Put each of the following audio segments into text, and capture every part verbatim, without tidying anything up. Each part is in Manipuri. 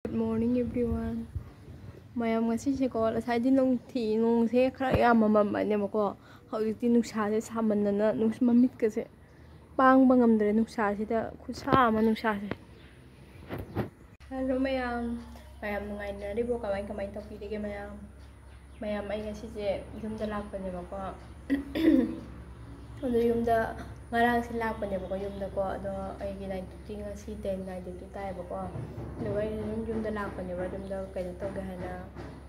Good morning, everyone. ꯃꯌꯥꯝ, ꯉꯁꯤꯁꯦꯀꯣ, ꯉꯁꯥꯏꯗꯤ ꯅꯨꯡꯊꯤ ꯅꯣꯡꯁꯦ ꯈꯔ ꯌꯥꯝ ꯃꯝꯃꯝꯕꯅꯦꯕꯀꯣ, ꯍꯧꯖꯤꯛꯇꯤ ꯅꯨꯡꯁꯥꯁꯦ ꯁꯥꯃꯟꯗꯅ ꯅꯨꯡꯁꯤ-, ꯃꯃꯤꯠꯀꯁꯦ ꯄꯥꯡꯕ ꯉꯝꯗ꯭ꯔꯦ ꯅꯨꯡꯁꯥꯁꯤꯗ, ꯈꯨꯠꯁꯥ ꯑꯃ ꯅꯨꯡꯁꯥꯁꯦ꯫ Hello ꯃꯌꯥꯝ, ꯃꯌꯥꯝ ꯅꯨꯡꯉꯥꯏꯅꯔꯤꯕꯣ? ꯀꯃꯥꯏ ꯀꯃꯥꯏ ꯇꯧꯕꯤꯔꯤꯒꯦ ꯃꯌꯥꯝ? ꯃꯌꯥꯝ, ꯑꯩ ꯉꯁꯤꯁꯦ ꯌꯨꯝꯗ ꯂꯥꯛꯄꯅꯦꯕꯀꯣ꯫ ꯑꯗꯣ ꯌꯨꯝꯗ ꯉꯔꯥꯡꯁꯦ ꯂꯥꯛꯄꯅꯦꯕꯀꯣ ꯌꯨꯝꯗꯀꯣ꯫ ꯑꯗꯣ ꯑꯩꯒꯤ night duty, ꯉꯁꯤ day night duty ꯇꯥꯏꯌꯦꯕꯀꯣ꯫ ꯑꯗꯨꯒ ꯑꯩꯅ ꯑꯗꯨꯝ ꯌꯨꯝꯗ ꯂꯥꯛꯄꯅꯦꯕ, ꯌꯨꯝꯗ ꯀꯩꯅꯣ ꯇꯧꯒꯦ ꯍꯥꯏꯅ,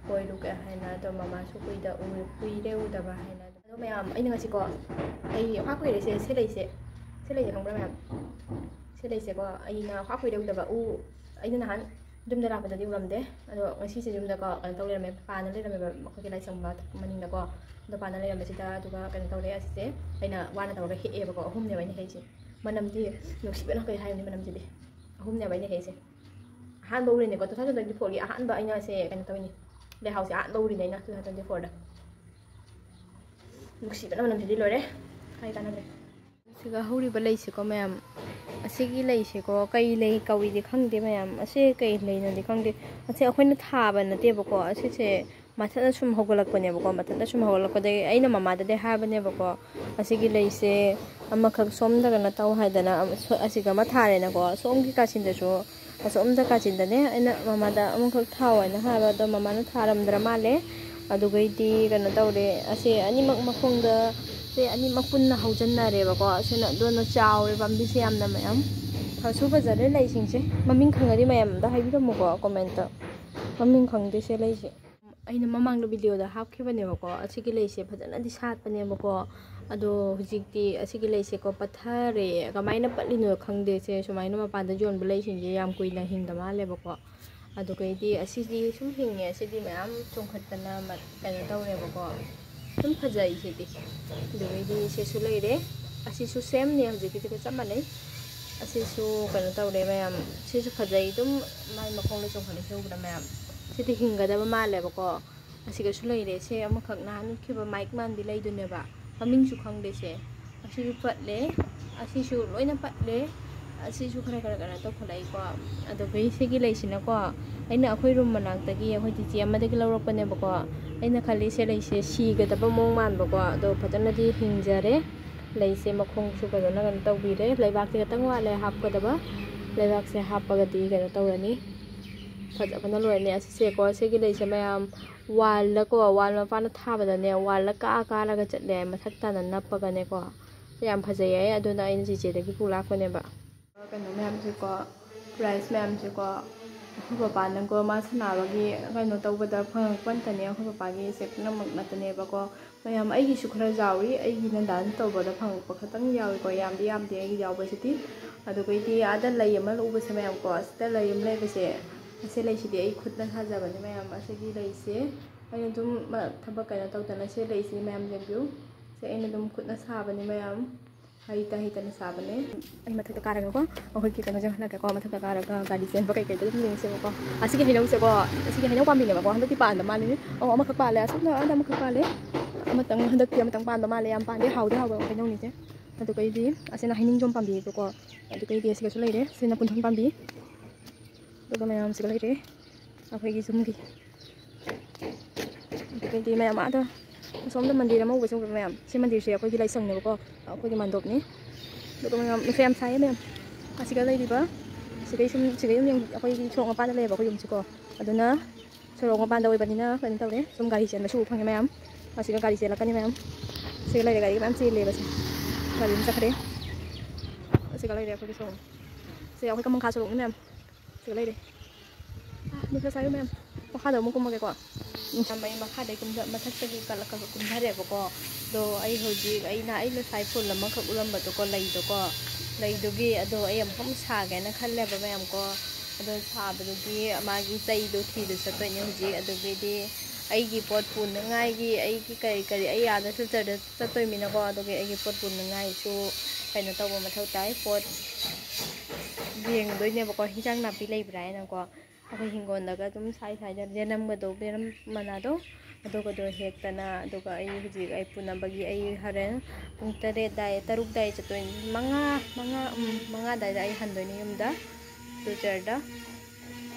ꯀꯣꯏꯔꯨꯒꯦ ꯍꯥꯏꯅ꯫ ꯑꯗꯣ ꯃꯃꯥꯁꯨ ꯀꯨꯏꯗ ꯎ-, ꯀꯨꯏꯔꯦ ꯎꯗꯕ ꯍꯥꯏꯅ꯫ ꯑꯗꯣ ꯃꯌꯥꯝ, ꯑꯩꯅ ꯉꯁꯤꯀꯣ, ꯑꯩ ꯈ꯭ꯋꯥꯏ ꯀꯨꯏꯔꯤꯁꯦ ꯁꯤ ꯂꯩꯁꯦ, ꯁꯤ ꯂꯩꯁꯦ ꯈꯪꯕ꯭ꯔꯥ ꯃꯌꯥꯝ? ꯁꯤ ꯂꯩꯁꯦꯀꯣ, ꯑꯩꯅ ꯈ꯭ꯋꯥꯏ ꯀꯨꯏꯔꯦ ꯎꯗꯕ꯫ ꯎ-, ꯑꯩꯅ ꯅꯍꯥꯟ ꯌꯨꯝꯗ ꯂꯥꯛꯄꯗꯗꯤ ꯎꯔꯝꯗꯦ, ꯑꯗꯣ ꯉꯁꯤꯁꯦ ꯌꯨꯝꯗꯀꯣ ꯀꯩꯅꯣ ꯇꯧ ꯂꯩꯔꯝꯃꯦ, ꯄꯥꯟꯅ ꯂꯩꯔꯝꯃꯦꯕ ꯑꯩꯈꯣꯏꯒꯤ ꯂꯥꯏꯁꯪ ꯃꯅꯤꯡꯗꯀꯣ꯫ ꯑꯗꯣ ꯄꯥꯟꯅ ꯂꯩꯔꯝꯕꯁꯤꯗ, ꯑꯗꯨꯒ ꯀꯩꯅꯣ ꯇꯧꯔꯦ, ꯑꯁꯤꯁꯦ ꯑꯩꯅ ꯋꯥꯅ ꯇꯧꯔꯒ ꯍꯦꯛꯑꯦꯕꯀꯣ꯫ ꯑꯍꯨꯝꯅꯦꯕ ꯑꯩꯅ ꯍꯦꯛꯏꯁꯦ꯫ ꯃꯅꯝꯗꯤ ꯅꯨꯡꯁꯤꯕꯅ ꯀꯩ ꯍꯥꯏꯔꯨꯅꯤ, ꯃꯅꯝꯁꯤꯗꯤ꯫ ꯑꯍꯨꯝꯅꯦꯕ ꯑꯩꯅ ꯍꯦꯛꯏꯁꯦ꯫ ꯑꯍꯥꯟꯕ ꯎꯔꯤꯅꯤꯀꯣ, two thousand twenty fourꯒꯤ ꯑꯍꯥꯟꯕ ꯑꯩꯅ ꯁꯦ ꯀꯩꯅꯣ ꯇꯧꯔꯤꯅꯤ, ꯂꯩꯍꯥꯎꯁꯦ ꯑꯍꯥꯟꯕ ꯎꯔꯤꯅꯦ ꯑꯩꯅ two thousand twenty fourꯗ꯫ ꯅꯨꯡꯁꯤꯕꯅ ꯃꯅꯝꯁꯤꯗꯤ ꯂꯣꯏꯔꯦ, ꯍꯥꯏ ꯀꯥꯟꯅꯗ꯭ꯔꯦ꯫ ꯁꯤꯒ ꯍꯧꯔꯤꯕ ꯂꯩꯁꯦꯀꯣ ꯃꯌꯥꯝ, ꯑꯁꯤꯒꯤ ꯂꯩꯁꯦꯀꯣ, ꯀꯩ ꯂꯩ ꯀꯧꯏꯗꯤ ꯈꯪꯗꯦ ꯃꯌꯥꯝ, ꯑꯁꯤ ꯀꯩ ꯂꯩꯅꯣꯗꯤ ꯈꯪꯗꯦ꯫ ꯑꯁꯤ ꯑꯩꯈꯣꯏꯅ ꯊꯥꯕ ꯅꯠꯇꯦꯕꯀꯣ, ꯑꯁꯤꯁꯦ ꯃꯊꯟꯇ ꯁꯨꯝ ꯍꯧꯒꯠꯂꯛꯄꯅꯦꯕꯀꯣ꯫ ꯃꯊꯟꯇ ꯁꯨꯝ ꯍꯧꯒꯠꯂꯛꯄꯗꯒꯤ ꯑꯩꯅ ꯃꯃꯥꯗꯗꯤ ꯍꯥꯏꯕꯅꯦꯕꯀꯣ, ꯑꯁꯤꯒꯤ ꯂꯩꯁꯦ ꯑꯃꯈꯛ ꯁꯣꯝꯗ ꯀꯩꯅꯣ ꯇꯧ ꯍꯥꯏꯗꯅ, ꯑꯁꯤꯒ ꯑꯃ ꯊꯥꯔꯦꯅꯀꯣ, ꯁꯣꯝꯒꯤ ꯀꯥꯆꯤꯟꯗꯁꯨ ꯑꯁꯣꯝꯗ ꯀꯥꯆꯤꯟꯗꯅꯦ ꯑꯩꯅ ꯃꯃꯥꯗ ꯑꯃꯈꯛ ꯊꯥꯎ ꯍꯥꯏꯅ ꯍꯥꯏꯕ, ꯑꯗꯣ ꯃꯃꯥꯅ ꯊꯥꯔꯝꯗ꯭ꯔ ꯃꯥꯜꯂꯦ꯫ ꯑꯗꯨꯒꯩꯗꯤ ꯀꯩꯅꯣ ꯇꯧꯔꯦ, ꯑꯁꯦ ꯑꯅꯤꯃꯛ ꯃꯈꯣꯡꯗ, ꯁꯦ ꯑꯅꯤꯃꯛ ꯄꯨꯟꯅ ꯍꯧꯖꯟꯅꯔꯦꯕꯀꯣ꯫ ꯑꯁꯤꯅ ꯑꯗꯨꯅ ꯆꯥꯎꯔꯦ ꯄꯥꯝꯕꯤꯁꯦ ꯌꯥꯝꯅ ꯃꯌꯥꯝ꯫ ꯐꯁꯨ ꯐꯖꯔꯦ ꯂꯩꯁꯤꯡꯁꯦ꯫ ꯃꯃꯤꯡ ꯈꯪꯉꯗꯤ ꯃꯌꯥꯝꯗ ꯍꯥꯏꯕꯤꯔꯝꯃꯨꯀꯣ commentꯇ꯫ ꯃꯃꯤꯡ ꯈꯪꯗꯦ ꯁꯦ ꯂꯩꯁꯦ꯫ ꯑꯩꯅ ꯃꯃꯥꯡꯗ videoꯗ ꯍꯥꯞꯈꯤꯕꯅꯦꯕꯀꯣ, ꯑꯁꯤꯒꯤ ꯂꯩꯁꯦ ꯐꯖꯅꯗꯤ ꯁꯥꯠꯄꯅꯦꯕꯀꯣ꯫ ꯑꯗꯣ ꯍꯧꯖꯤꯛꯇꯤ ꯑꯁꯤꯒꯤ ꯂꯩꯁꯦꯀꯣ ꯄꯠꯊꯔꯦ꯫ ꯀꯃꯥꯏꯅ ꯄꯠꯂꯤꯅꯣ ꯈꯪꯗꯦ꯫ ꯁꯦ ꯁꯨꯃꯥꯏꯅ ꯃꯄꯥꯟꯗ ꯌꯣꯟꯕ ꯂꯩꯁꯤꯡꯁꯦ ꯌꯥꯝ ꯀꯨꯏꯅ ꯍꯤꯡꯗ ꯃꯥꯜꯂꯦꯕꯀꯣ꯫ ꯑꯗꯨꯒꯩꯗꯤ ꯑꯁꯤꯗꯤ ꯁꯨꯝ ꯍꯤꯡꯉꯦ꯫ ꯑꯁꯤꯗꯤ ꯃꯌꯥꯝ ꯆꯣꯡꯈꯠꯇꯅ ꯃ-, ꯀꯩꯅꯣ ꯇꯧꯔꯦꯕꯀꯣ꯫ ꯁꯨꯝ ꯐꯖꯩ ꯁꯤꯗꯤ꯫ ꯑꯗꯨꯒꯩꯗꯤ ꯁꯤꯁꯨ ꯂꯩꯔꯦ꯫ ꯑꯁꯤꯁꯨ sameꯅꯦ ꯍꯧꯖꯤꯛꯀꯤꯁꯤꯒ ꯆꯞ ꯃꯥꯟꯅꯩ꯫ ꯑꯁꯤꯁꯨ ꯀꯩꯅꯣ ꯇꯧꯔꯦ ꯃꯌꯥꯝ꯫ ꯁꯤꯁꯨ ꯐꯖꯩ ꯑꯗꯨꯝ, ꯃꯥꯏ ꯃꯈꯣꯡꯗ ꯆꯣꯡꯈꯠꯂꯤꯁꯦ ꯎꯕꯗ ꯃꯌꯥꯝ꯫ ꯁꯤꯗꯤ ꯍꯤꯡꯒꯗꯕ ꯃꯥꯜꯂꯦꯕꯀꯣ꯫ ꯑꯁꯤꯒꯁꯨ ꯂꯩꯔꯦ꯫ ꯁꯦ ꯑꯃꯈꯛ ꯅꯍꯥꯟ ꯎꯠꯈꯤꯕ ꯃꯥꯏꯛ ꯃꯥꯟꯕꯤ ꯂꯩꯗꯨꯅꯦꯕ꯫ ꯃꯃꯤꯡꯁꯨ ꯈꯪꯗꯦ ꯁꯦ꯫ ꯑꯁꯤꯁꯨ ꯄꯠꯂꯦ꯫ ꯑꯁꯤꯁꯨ ꯂꯣꯏꯅ ꯄꯠꯂꯦ꯫ ꯑꯁꯤꯁꯨ ꯈꯔ ꯈꯔ ꯀꯩꯅꯣ ꯇꯧꯈꯠꯂꯛꯏꯀꯣ꯫ ꯑꯗꯨꯒ ꯁꯤꯒꯤ ꯂꯩꯁꯤꯅꯀꯣ, ꯑꯩꯅ ꯑꯩꯈꯣꯏ ꯔꯨꯝ ꯃꯅꯥꯛꯇꯒꯤ ꯑꯩꯈꯣꯏ ꯆꯤꯆꯦ ꯑꯃꯗꯒꯤ ꯂꯧꯔꯛꯄꯅꯦꯕꯀꯣ꯫ ꯑꯩꯅ ꯈꯜꯂꯤ ꯁꯤ ꯂꯩꯁꯦ ꯁꯤꯒꯗꯕ ꯃꯑꯣꯡ ꯃꯥꯟꯕꯀꯣ, ꯑꯗꯣ ꯐꯖꯅꯗꯤ ꯍꯤꯡꯖꯔꯦ꯫ ꯂꯩꯁꯦ ꯃꯈꯣꯡꯁꯨ ꯐꯖꯅ ꯀꯩꯅꯣ ꯇꯧꯕꯤꯔꯦ꯫ ꯂꯩꯕꯥꯛꯁꯦ ꯈꯤꯇꯪ ꯋꯥꯠꯂꯦ ꯍꯥꯞꯀꯗꯕ꯫ ꯂꯩꯕꯥꯛꯁꯦ ꯍꯥꯞꯄꯒꯗꯤ ꯀꯩꯅꯣ ꯇꯧꯔꯅꯤ, ꯐꯖꯕꯅ ꯂꯣꯏꯔꯅꯤ꯫ ꯑꯁꯤꯁꯦꯀꯣ, ꯁꯤꯒꯤ ꯂꯩꯁꯦ ꯃꯌꯥꯝ ꯋꯥꯜꯗꯀꯣ, ꯋꯥꯜ ꯃꯄꯥꯟꯗ ꯊꯥꯕꯗꯅꯦ, ꯋꯥꯜꯗ ꯀꯥ ꯀꯥꯔꯒ ꯆꯠꯂꯦ, ꯃꯊꯛ ꯇꯥꯅ ꯅꯞꯄꯒꯅꯦꯀꯣ꯫ ꯌꯥꯝ ꯐꯖꯩꯌꯦ꯫ ꯑꯗꯨꯅ ꯑꯩꯅ ꯆꯤꯆꯦꯗꯒꯤ ꯄꯨ ꯂꯥꯛꯄꯅꯦꯕ꯫ ꯀꯩꯅꯣ ꯃꯌꯥꯝꯁꯦꯀꯣ, ꯄ꯭ꯔꯥꯏꯁ ꯃꯌꯥꯝꯁꯦꯀꯣ, ꯑꯩꯈꯣꯏ ꯄꯄꯥꯅꯀꯣ, ꯃꯥ ꯁꯥꯟꯅꯕꯒꯤ ꯀꯩꯅꯣ ꯇꯧꯕꯗ ꯐꯪꯉꯛꯄ ꯉꯥꯛꯇꯅꯦ꯫ ꯑꯩꯈꯣꯏ ꯄꯄꯥꯒꯤꯁꯦ ꯄꯨꯝꯅꯃꯛ ꯅꯠꯇꯅꯦꯕꯀꯣ꯫ ꯃꯌꯥꯝ ꯑꯩꯒꯤꯁꯨ ꯈꯔ ꯌꯥꯎꯔꯤ, ꯑꯩꯒꯤꯅ ꯗꯥꯟꯁ ꯇꯧꯕꯗ ꯐꯪꯉꯛꯄ ꯈꯛꯇꯪ ꯌꯥꯎꯏꯀꯣ, ꯌꯥꯝꯗꯤ ꯌꯥꯝꯗꯦ ꯑꯩꯒꯤ ꯌꯥꯎꯕꯁꯤꯗꯤ꯫ ꯑꯗꯨꯒꯩꯗꯤ ꯑꯥꯗ ꯂꯩ ꯑꯃ ꯎꯕꯁꯦ ꯃꯌꯥꯝꯀꯣ, ꯑꯁꯤꯗ ꯂꯩ ꯑꯃ ꯂꯩꯕꯁꯦ, ꯑꯁꯤ ꯂꯩꯁꯤꯗꯤ ꯑꯩ ꯈꯨꯠꯅ ꯁꯥꯖꯕꯅꯦ ꯃꯌꯥꯝ꯫ ꯑꯁꯤꯒꯤ ꯂꯩꯁꯦ ꯑꯩꯅ ꯑꯗꯨꯝ ꯃ-, ꯊꯕꯛ ꯀꯩꯅꯣ ꯇꯧꯗꯅ ꯁꯤ ꯂꯩꯁꯤ ꯃꯌꯥꯝ ꯌꯦꯡꯕꯤꯌꯨ꯫ ꯁꯦ ꯑꯩꯅ ꯑꯗꯨꯝ ꯈꯨꯠꯅ ꯁꯥꯕꯅꯦ ꯃꯌꯥꯝ, ꯍꯩꯇ ꯍꯩꯇꯅ ꯁꯥꯕꯅꯦ꯫ ꯑꯩ ꯃꯊꯛꯇ ꯀꯥꯔꯒꯀꯣ, ꯑꯩꯈꯣꯏꯒꯤ ꯀꯩꯅꯣꯁꯦ ꯍꯜꯂꯛꯀꯦꯀꯣ, ꯃꯊꯛꯇ ꯀꯥꯔꯒ ꯒꯥꯔꯤ ꯆꯦꯟꯕ ꯀꯩꯀꯩꯗꯣ ꯑꯗꯨꯝ ꯌꯦꯡꯁꯦꯕꯀꯣ꯫ ꯑꯁꯤꯒꯤ ꯍꯩꯅꯧꯁꯦꯀꯣ, ꯑꯁꯤꯒꯤ ꯍꯩꯅꯧ ꯄꯥꯝꯕꯤꯅꯦꯕꯀꯣ, ꯍꯟꯗꯛꯇꯤ ꯄꯥꯟꯗ ꯃꯥꯜꯂꯤ꯫ ꯑꯣ, ꯑꯃꯈꯛ ꯄꯥꯜꯂꯦ, ꯑꯁꯣꯝꯗ ꯑꯥꯗ ꯑꯃꯈꯛ ꯄꯥꯜꯂꯦ꯫ ꯑꯃꯇꯪ, ꯍꯟꯗꯛꯇꯤ ꯑꯃꯇꯪ ꯄꯥꯟꯕ ꯃꯥꯜꯂꯦ꯫ ꯌꯥꯝ ꯄꯥꯟꯗꯦ, ꯍꯥꯎꯗꯤ ꯍꯥꯎꯕ ꯍꯩꯅꯧꯅꯤꯁꯦ꯫ ꯑꯗꯨꯒꯩꯗꯤ ꯑꯁꯤꯅ ꯍꯩꯅꯤꯡꯖꯣꯝ ꯄꯥꯝꯕꯤꯀꯣ, ꯑꯗꯨꯒꯩꯗꯤ ꯑꯁꯤꯒꯁꯨ ꯂꯩꯔꯦ꯫ ꯁꯤꯅ ꯄꯨꯟꯊꯣꯟ ꯄꯥꯝꯕꯤ꯫ ꯑꯗꯨꯒ ꯃꯌꯥꯝꯁꯤꯒ ꯂꯩꯔꯦ ꯑꯩꯈꯣꯏꯒꯤ ꯌꯨꯝꯒꯤ꯫ ꯑꯗꯨꯒꯩꯗꯤ ꯃꯌꯥꯝ ꯑꯥꯗ ꯑꯁꯣꯝꯗ ꯃꯟꯗꯤꯔ ꯑꯃ ꯎꯕꯁꯦ ꯎꯕ꯭ꯔꯥ ꯃꯌꯥꯝ? ꯁꯤ ꯃꯟꯗꯤꯔꯁꯦ ꯑꯩꯈꯣꯏꯒꯤ ꯂꯥꯏꯁꯪꯅꯦꯕꯀꯣ, ꯑꯩꯈꯣꯏꯒꯤ ꯃꯥꯟꯗꯣꯞꯅꯤ꯫ ꯑꯗꯨꯒ ꯃꯌꯥꯝ ꯅꯨꯡꯁꯥ ꯌꯥꯝ ꯁꯥꯏꯌꯦ ꯃꯌꯥꯝ꯫ ꯑꯁꯤꯒ ꯂꯩꯔꯤꯕ, ꯁꯤꯒꯩ ꯁꯨꯝ, ꯁꯤꯒꯩ ꯌꯨꯝ ꯌꯦꯡ-, ꯑꯩꯈꯣꯏꯒꯤ ꯁꯣꯔꯣꯛ ꯃꯄꯥꯟꯗ ꯂꯩꯌꯦꯕ ꯑꯩꯈꯣꯏ ꯌꯨꯝꯁꯤꯀꯣ꯫ ꯑꯗꯨꯅ ꯁꯣꯔꯣꯛ ꯃꯄꯥꯟꯗ ꯑꯣꯏꯕꯅꯤꯅ ꯀꯩꯅꯣ ꯇꯧꯔꯦ, ꯁꯨꯝ ꯒꯥꯔꯤ ꯆꯦꯟꯕꯁꯨ ꯎꯕ ꯐꯪꯉꯦ ꯃꯌꯥꯝ꯫ ꯑꯁꯤꯒ ꯒꯥꯔꯤ ꯆꯦꯜꯂꯛꯀꯅꯤ ꯃꯌꯥꯝ꯫ ꯁꯤꯒ ꯂꯩꯔꯦ, ꯒꯥꯔꯤꯒ ꯃꯌꯥꯝ ꯆꯦꯜꯂꯦꯕ ꯁꯦ꯫ ꯒꯥꯔꯤ ꯑꯃ ꯆꯠꯈ꯭ꯔꯦ꯫ ꯑꯁꯤꯒ ꯂꯩꯔꯦ ꯑꯩꯈꯣꯏꯒꯤ ꯁꯣꯔꯣꯛ꯫ ꯁꯤ ꯑꯩꯈꯣꯏ ꯀꯃꯪꯈꯥ ꯁꯣꯔꯣꯛꯅꯤ ꯃꯌꯥꯝ꯫ ꯁꯤꯒ ꯂꯩꯔꯦ꯫ ꯑꯥ, ꯅꯨꯡꯁꯥ ꯁꯥꯏ ꯃꯌꯥꯝ꯫ ꯃꯈꯥꯗ ꯑꯃꯨꯛ ꯀꯨꯝꯃꯒꯦꯀꯣ꯫ ꯅꯨꯡꯁꯥ ꯃꯩ ꯃꯈꯥꯗꯩ ꯀꯨꯝꯊ-, ꯃꯊꯛꯇꯒꯤ ꯀꯠꯂꯛ-, ꯀꯨꯝꯊꯔꯦꯕꯀꯣ꯫ ꯑꯗꯣ ꯑꯩ ꯍꯧꯖꯤꯛ, ꯑꯩꯅ, ꯑꯩ ꯉꯁꯥꯏ ꯐꯨꯜ ꯑꯃꯈꯛ ꯎꯠꯂꯝꯕꯗꯣꯀꯣ, ꯂꯩꯗꯣꯀꯣ, ꯂꯩꯗꯨꯒꯤ ꯑꯗꯣ ꯑꯩ ꯑꯃꯨꯛ ꯑꯃꯨꯛ ꯁꯥꯒꯦꯅ ꯈꯜꯂꯦꯕ ꯃꯌꯥꯝꯀꯣ꯫ ꯑꯗꯣ ꯁꯥꯕꯗꯨꯒꯤ ꯃꯥꯒꯤ ꯆꯩꯗꯣ ꯊꯤꯕ ꯆꯠꯇꯣꯏꯅꯦ ꯍꯧꯖꯤꯛ꯫ ꯑꯗꯨꯒꯤꯗꯤ ꯑꯩꯒꯤ ꯄꯣꯠ ꯄꯨꯅꯉꯥꯏꯒꯤ, ꯑꯩꯒꯤ ꯀꯔꯤ ꯀꯔꯤ, ꯑꯩ ꯑꯥꯗ ꯁꯤꯜꯆꯔꯗ ꯆꯠꯇꯣꯏꯃꯤꯅꯀꯣ, ꯑꯗꯨꯒꯤ ꯑꯩꯒꯤ ꯄꯣꯠ ꯄꯨꯅꯉꯥꯏꯁꯨ ꯀꯩꯅꯣ ꯇꯧꯕ ꯃꯊꯧ ꯇꯥꯏ꯫ ꯄꯣꯠ ꯌꯦꯡꯗꯣꯏꯅꯦꯕꯀꯣ, ꯍꯤꯟꯖꯥꯡ ꯅꯥꯄꯤ ꯂꯩꯕ꯭ꯔꯥ ꯍꯥꯏꯅꯀꯣ꯫ ꯑꯩꯈꯣꯏ ꯍꯤꯡꯒꯣꯜꯗꯒ ꯑꯗꯨꯝ ꯁꯥꯏ ꯁꯥꯏꯗ ꯂꯦꯟꯅꯝꯒꯗꯣ, ꯂꯦꯟꯅꯝ ꯃꯅꯥꯗꯣ, ꯑꯗꯨꯒꯗꯣ ꯍꯦꯛꯇꯅ, ꯑꯗꯨꯒ ꯑꯩ ꯍꯧꯖꯤꯛ ꯑꯩ ꯄꯨꯅꯕꯒꯤ ꯑꯩ ꯍꯣꯔꯦꯟ ꯄꯨꯡ ꯇꯔꯦꯠ ꯑꯗꯥꯏ, ꯇꯔꯨꯛ ꯑꯗꯥꯏ ꯆꯠꯇꯣꯏꯅꯤ꯫ ꯃꯉꯥ, ꯃꯉꯥ, ꯎꯝ, ꯃꯉꯥ ꯑꯗꯥꯏꯗ ꯑꯩ ꯍꯟꯗꯣꯏꯅꯤ ꯌꯨꯝꯗ, ꯆꯨꯔꯆꯥꯟꯗ꯫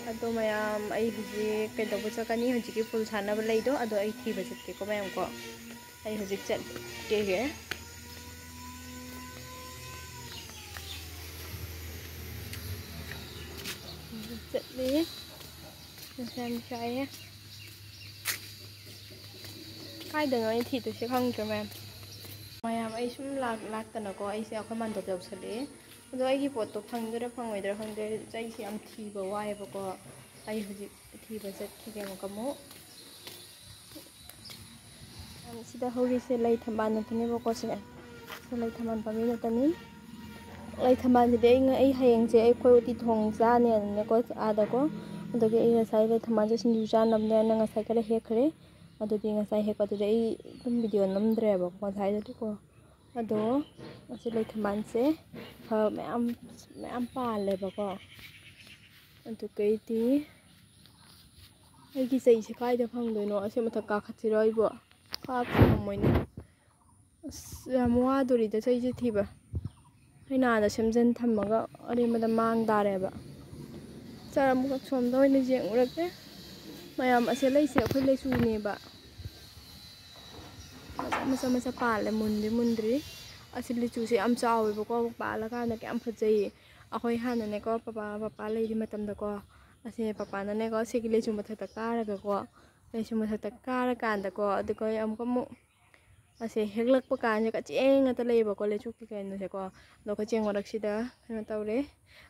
ꯑꯗꯣ ꯃꯌꯥꯝ, ꯑꯩ ꯍꯧꯖꯤꯛ ꯀꯩꯗꯧꯕ ꯆꯠꯀꯅꯤ? ꯍꯧꯖꯤꯛꯀꯤ ꯐꯨꯜ ꯁꯥꯟꯅꯕ ꯂꯩꯗꯣ, ꯑꯗꯣ ꯑꯩ ꯊꯤꯕ ꯆꯠꯀꯦꯀꯣ ꯃꯌꯥꯝꯀꯣ꯫ ꯑꯩ ꯍꯧꯖꯤꯛ ꯆꯠꯀꯦ꯫ ꯆꯠꯂꯤ꯫ ꯅꯨꯡꯁꯥ ꯌꯥꯝ ꯁꯥꯏꯌꯦ꯫ ꯀꯥꯏꯗꯅꯣ ꯑꯩ ꯊꯤꯗꯣꯏꯁꯦ ꯈꯪꯗ꯭ꯔꯦ ꯃꯌꯥꯝ꯫ ꯃꯌꯥꯝ, ꯑꯩ ꯁꯨꯝ ꯂꯥꯛ-, ꯂꯥꯛꯇꯅꯀꯣ, ꯑꯩꯁꯦ ꯑꯩꯈꯣꯏ ꯃꯥꯟꯗꯣꯞ ꯌꯧꯁꯜꯂꯛꯑꯦ꯫ ꯑꯗꯣ ꯑꯩꯒꯤ ꯄꯣꯠꯇꯣ ꯐꯪꯗꯣꯏꯔꯥ ꯐꯪꯉꯣꯏꯗꯣꯏꯔꯥ ꯈꯪꯗꯦ꯫ ꯑꯩꯁꯦ ꯌꯥꯝ ꯊꯤꯕ ꯋꯥꯏꯌꯦꯕꯀꯣ꯫ ꯑꯩ ꯍꯧꯖꯤꯛ ꯊꯤꯕ ꯆꯠꯈꯤꯒꯦ ꯑꯃꯨꯛꯀ ꯑꯃꯨꯛ꯫ ꯁꯤꯗ ꯍꯧꯔꯤꯁꯦ ꯂꯩ ꯊꯝꯕꯥꯜ ꯉꯥꯛꯇꯅꯦꯕꯀꯣ ꯁꯦ꯫ ꯁꯤ ꯂꯩ ꯊꯝꯕꯥꯜ ꯄꯥꯝꯕꯤ ꯉꯥꯛꯇꯅꯤ꯫ ꯂꯩ ꯊꯝꯕꯥꯜꯁꯤꯗꯤ ꯑꯩ ꯉ-, ꯑꯩ ꯍꯌꯦꯡꯁꯦ ꯑꯩꯈꯣꯏ ꯎꯇꯤ ꯊꯣꯡ ꯆꯥꯅꯦꯅꯅꯦꯀꯣ ꯑꯥꯗꯀꯣ꯫ ꯑꯗꯨꯒꯤ ꯑꯩ ꯉꯁꯥꯏ ꯂꯩ ꯊꯝꯕꯥꯜꯁꯦ ꯁꯤꯡꯖꯨ ꯆꯥꯅꯕꯅꯦꯅ ꯉꯁꯥꯏ ꯈꯔ ꯍꯦꯛꯈ꯭ꯔꯦ꯫ ꯑꯗꯨꯗꯤ ꯉꯁꯥꯏ ꯍꯦꯛꯄꯗꯨꯗꯤ ꯑꯩ ꯑꯗꯨꯝ ꯚꯤꯗꯤꯑꯣ ꯅꯝꯗ꯭ꯔꯦꯕꯀꯣ ꯉꯁꯥꯏꯗꯨꯗꯤꯀꯣ꯫ ꯑꯗꯣ ꯑꯁꯤ ꯂꯩ ꯊꯝꯕꯥꯜꯁꯦ ꯐ-, ꯃꯌꯥꯝ, ꯃꯌꯥꯝ ꯄꯥꯜꯂꯦꯕꯀꯣ꯫ ꯑꯗꯨꯒꯩꯗꯤ ꯑꯩꯒꯤ ꯆꯩꯁꯦ ꯀꯥꯏꯗ ꯐꯪꯗꯣꯏꯅꯣ? ꯑꯁꯤ ꯃꯊꯛ ꯀꯥꯈꯠꯁꯤꯔꯣ ꯑꯩꯕꯣ? ꯀꯥꯕꯁꯨ ꯉꯝꯃꯣꯏꯅꯦ꯫ ꯑꯁ, ꯌꯥꯝ ꯋꯥꯗꯣꯔꯤꯗ ꯆꯩꯁꯦ ꯊꯤꯕ꯫ ꯑꯩꯅ ꯑꯥꯗ ꯁꯦꯝꯖꯟ ꯊꯝꯃꯒ ꯑꯔꯦꯝꯕꯗ ꯃꯥꯡ ꯇꯥꯔꯦꯕ꯫ ꯆꯥꯔ ꯑꯃꯨꯛ ꯑꯁꯣꯝꯗ ꯑꯣꯏꯅ ꯌꯦꯡꯉꯨꯔꯒꯦ꯫ ꯃꯌꯥꯝ, ꯑꯁꯦ ꯂꯩꯁꯦ ꯑꯩꯈꯣꯏ ꯂꯩꯁꯨꯅꯦꯕ꯫ ꯃꯆꯥ ꯃꯆꯥ ꯃꯆꯥ ꯄꯥꯜꯂꯦ, ꯃꯨꯟꯗꯤ ꯃꯨꯟꯗ꯭ꯔꯤ꯫ ꯑꯁꯤ ꯂꯤꯆꯨꯁꯦ ꯌꯥꯝ ꯆꯥꯎꯋꯦꯕꯀꯣ, ꯄꯥꯜꯂꯀꯥꯟꯗ ꯀꯌꯥꯝ ꯐꯖꯩ꯫ ꯑꯩꯈꯣꯏ ꯍꯥꯟꯅꯅꯦꯀꯣ, ꯄꯄꯥ, ꯄꯄꯥ ꯂꯩꯔꯤ ꯃꯇꯝꯗꯀꯣ, ꯑꯁꯦ ꯄꯄꯥꯅꯅꯦꯀꯣ, ꯁꯤꯒꯤ ꯂꯤꯆꯨ ꯃꯊꯛꯇ ꯀꯥꯔꯒꯀꯣ, ꯂꯤꯆꯨ ꯃꯊꯛꯇ ꯀꯥꯔꯀꯥꯟꯗꯀꯣ, ꯑꯗꯨꯒ ꯑꯃꯨꯛꯀ ꯑꯃꯨꯛ ꯑꯁꯦ ꯍꯦꯛꯂꯛꯄ ꯀꯥꯟꯁꯦ ꯀꯆꯦꯡ ꯉꯥꯛꯇ ꯂꯩꯌꯦꯕꯀꯣ, ꯂꯩꯆꯨꯒꯤ ꯀꯩꯅꯣꯁꯦꯀꯣ꯫ ꯑꯗꯣ ꯀꯆꯦꯡ ꯃꯔꯛꯁꯤꯗ ꯀꯩꯅꯣ ꯇꯧꯔꯦ꯫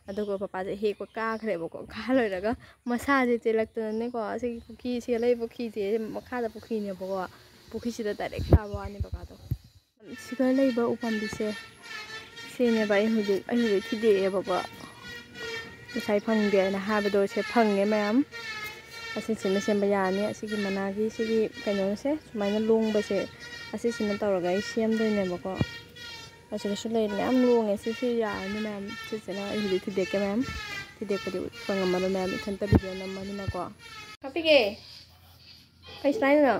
ꯑꯗꯨꯒ ꯄꯄꯥꯁꯦ ꯍꯦꯛꯄ ꯀꯥꯈ꯭ꯔꯦꯕꯀꯣ꯫ ꯀꯥ ꯂꯣꯏꯔꯒ ꯃꯁꯥꯁꯦ ꯆꯦꯜꯂꯛꯇꯅꯅꯦꯀꯣ, ꯑꯁꯤꯒꯤ ꯄꯨꯈ꯭ꯔꯤ, ꯁꯤꯗ ꯂꯩꯕ ꯄꯨꯈ꯭ꯔꯤꯁꯦ ꯃꯈꯥꯗ ꯄꯨꯈ꯭ꯔꯤꯅꯦꯕꯀꯣ꯫ ꯄꯨꯈ꯭ꯔꯤꯁꯤꯗ ꯗꯥꯏꯔꯦꯛ ꯇꯥꯕ ꯋꯥꯅꯦ ꯄꯄꯥꯗꯣ꯫ ꯁꯤꯗ ꯂꯩꯕ ꯎꯄꯥꯝꯕꯤꯁꯦ ꯁꯤꯅꯦꯕ ꯑꯩ ꯍꯧꯖꯤꯛ, ꯑꯩ ꯍꯧꯖꯤꯛ ꯊꯤꯗꯣꯛꯑꯦꯕꯀꯣ꯫ ꯉꯁꯥꯏ ꯐꯪꯗꯦ ꯍꯥꯏꯅ ꯍꯥꯏꯕꯗꯣ ꯁꯦ ꯐꯪꯉꯦ ꯃꯌꯥꯝ꯫ ꯑꯁꯤꯁꯤꯃ ꯁꯦꯝꯕ ꯌꯥꯔꯅꯤ꯫ ꯑꯁꯤꯒꯤ ꯃꯅꯥꯒꯤ ꯁꯤꯒꯤ ꯀꯩꯅꯣꯁꯦ ꯁꯨꯃꯥꯏꯅ ꯂꯣꯡꯕꯁꯦ, ꯑꯁꯤꯁꯤꯅ ꯇꯧꯔꯒ ꯑꯩ ꯁꯦꯝꯗꯣꯏꯅꯦꯕꯀꯣ꯫ ꯑꯁꯤꯗꯁꯨ ꯂꯩ ꯃꯌꯥꯝ ꯂꯣꯡꯉꯦ꯫ ꯁꯤꯁꯨ ꯌꯥꯔꯅꯤ ꯃꯌꯥꯝ꯫ ꯁꯤꯁꯤꯅ ꯑꯩ ꯍꯧꯖꯤꯛ ꯊꯤꯗꯦꯛꯀꯦ ꯃꯌꯥꯝ꯫ ꯊꯨꯗꯦꯛꯄꯗꯤ ꯎꯠꯄ ꯉꯝꯃꯔꯣꯏ ꯃꯌꯥꯝ, ꯏꯊꯟꯇ ꯚꯤꯗꯤꯑꯣ ꯅꯝꯕꯅꯤꯅꯀꯣ꯫ ꯍꯥꯞꯄꯤꯒꯦ꯫ ꯀꯩ ꯁꯥꯏꯅꯣ?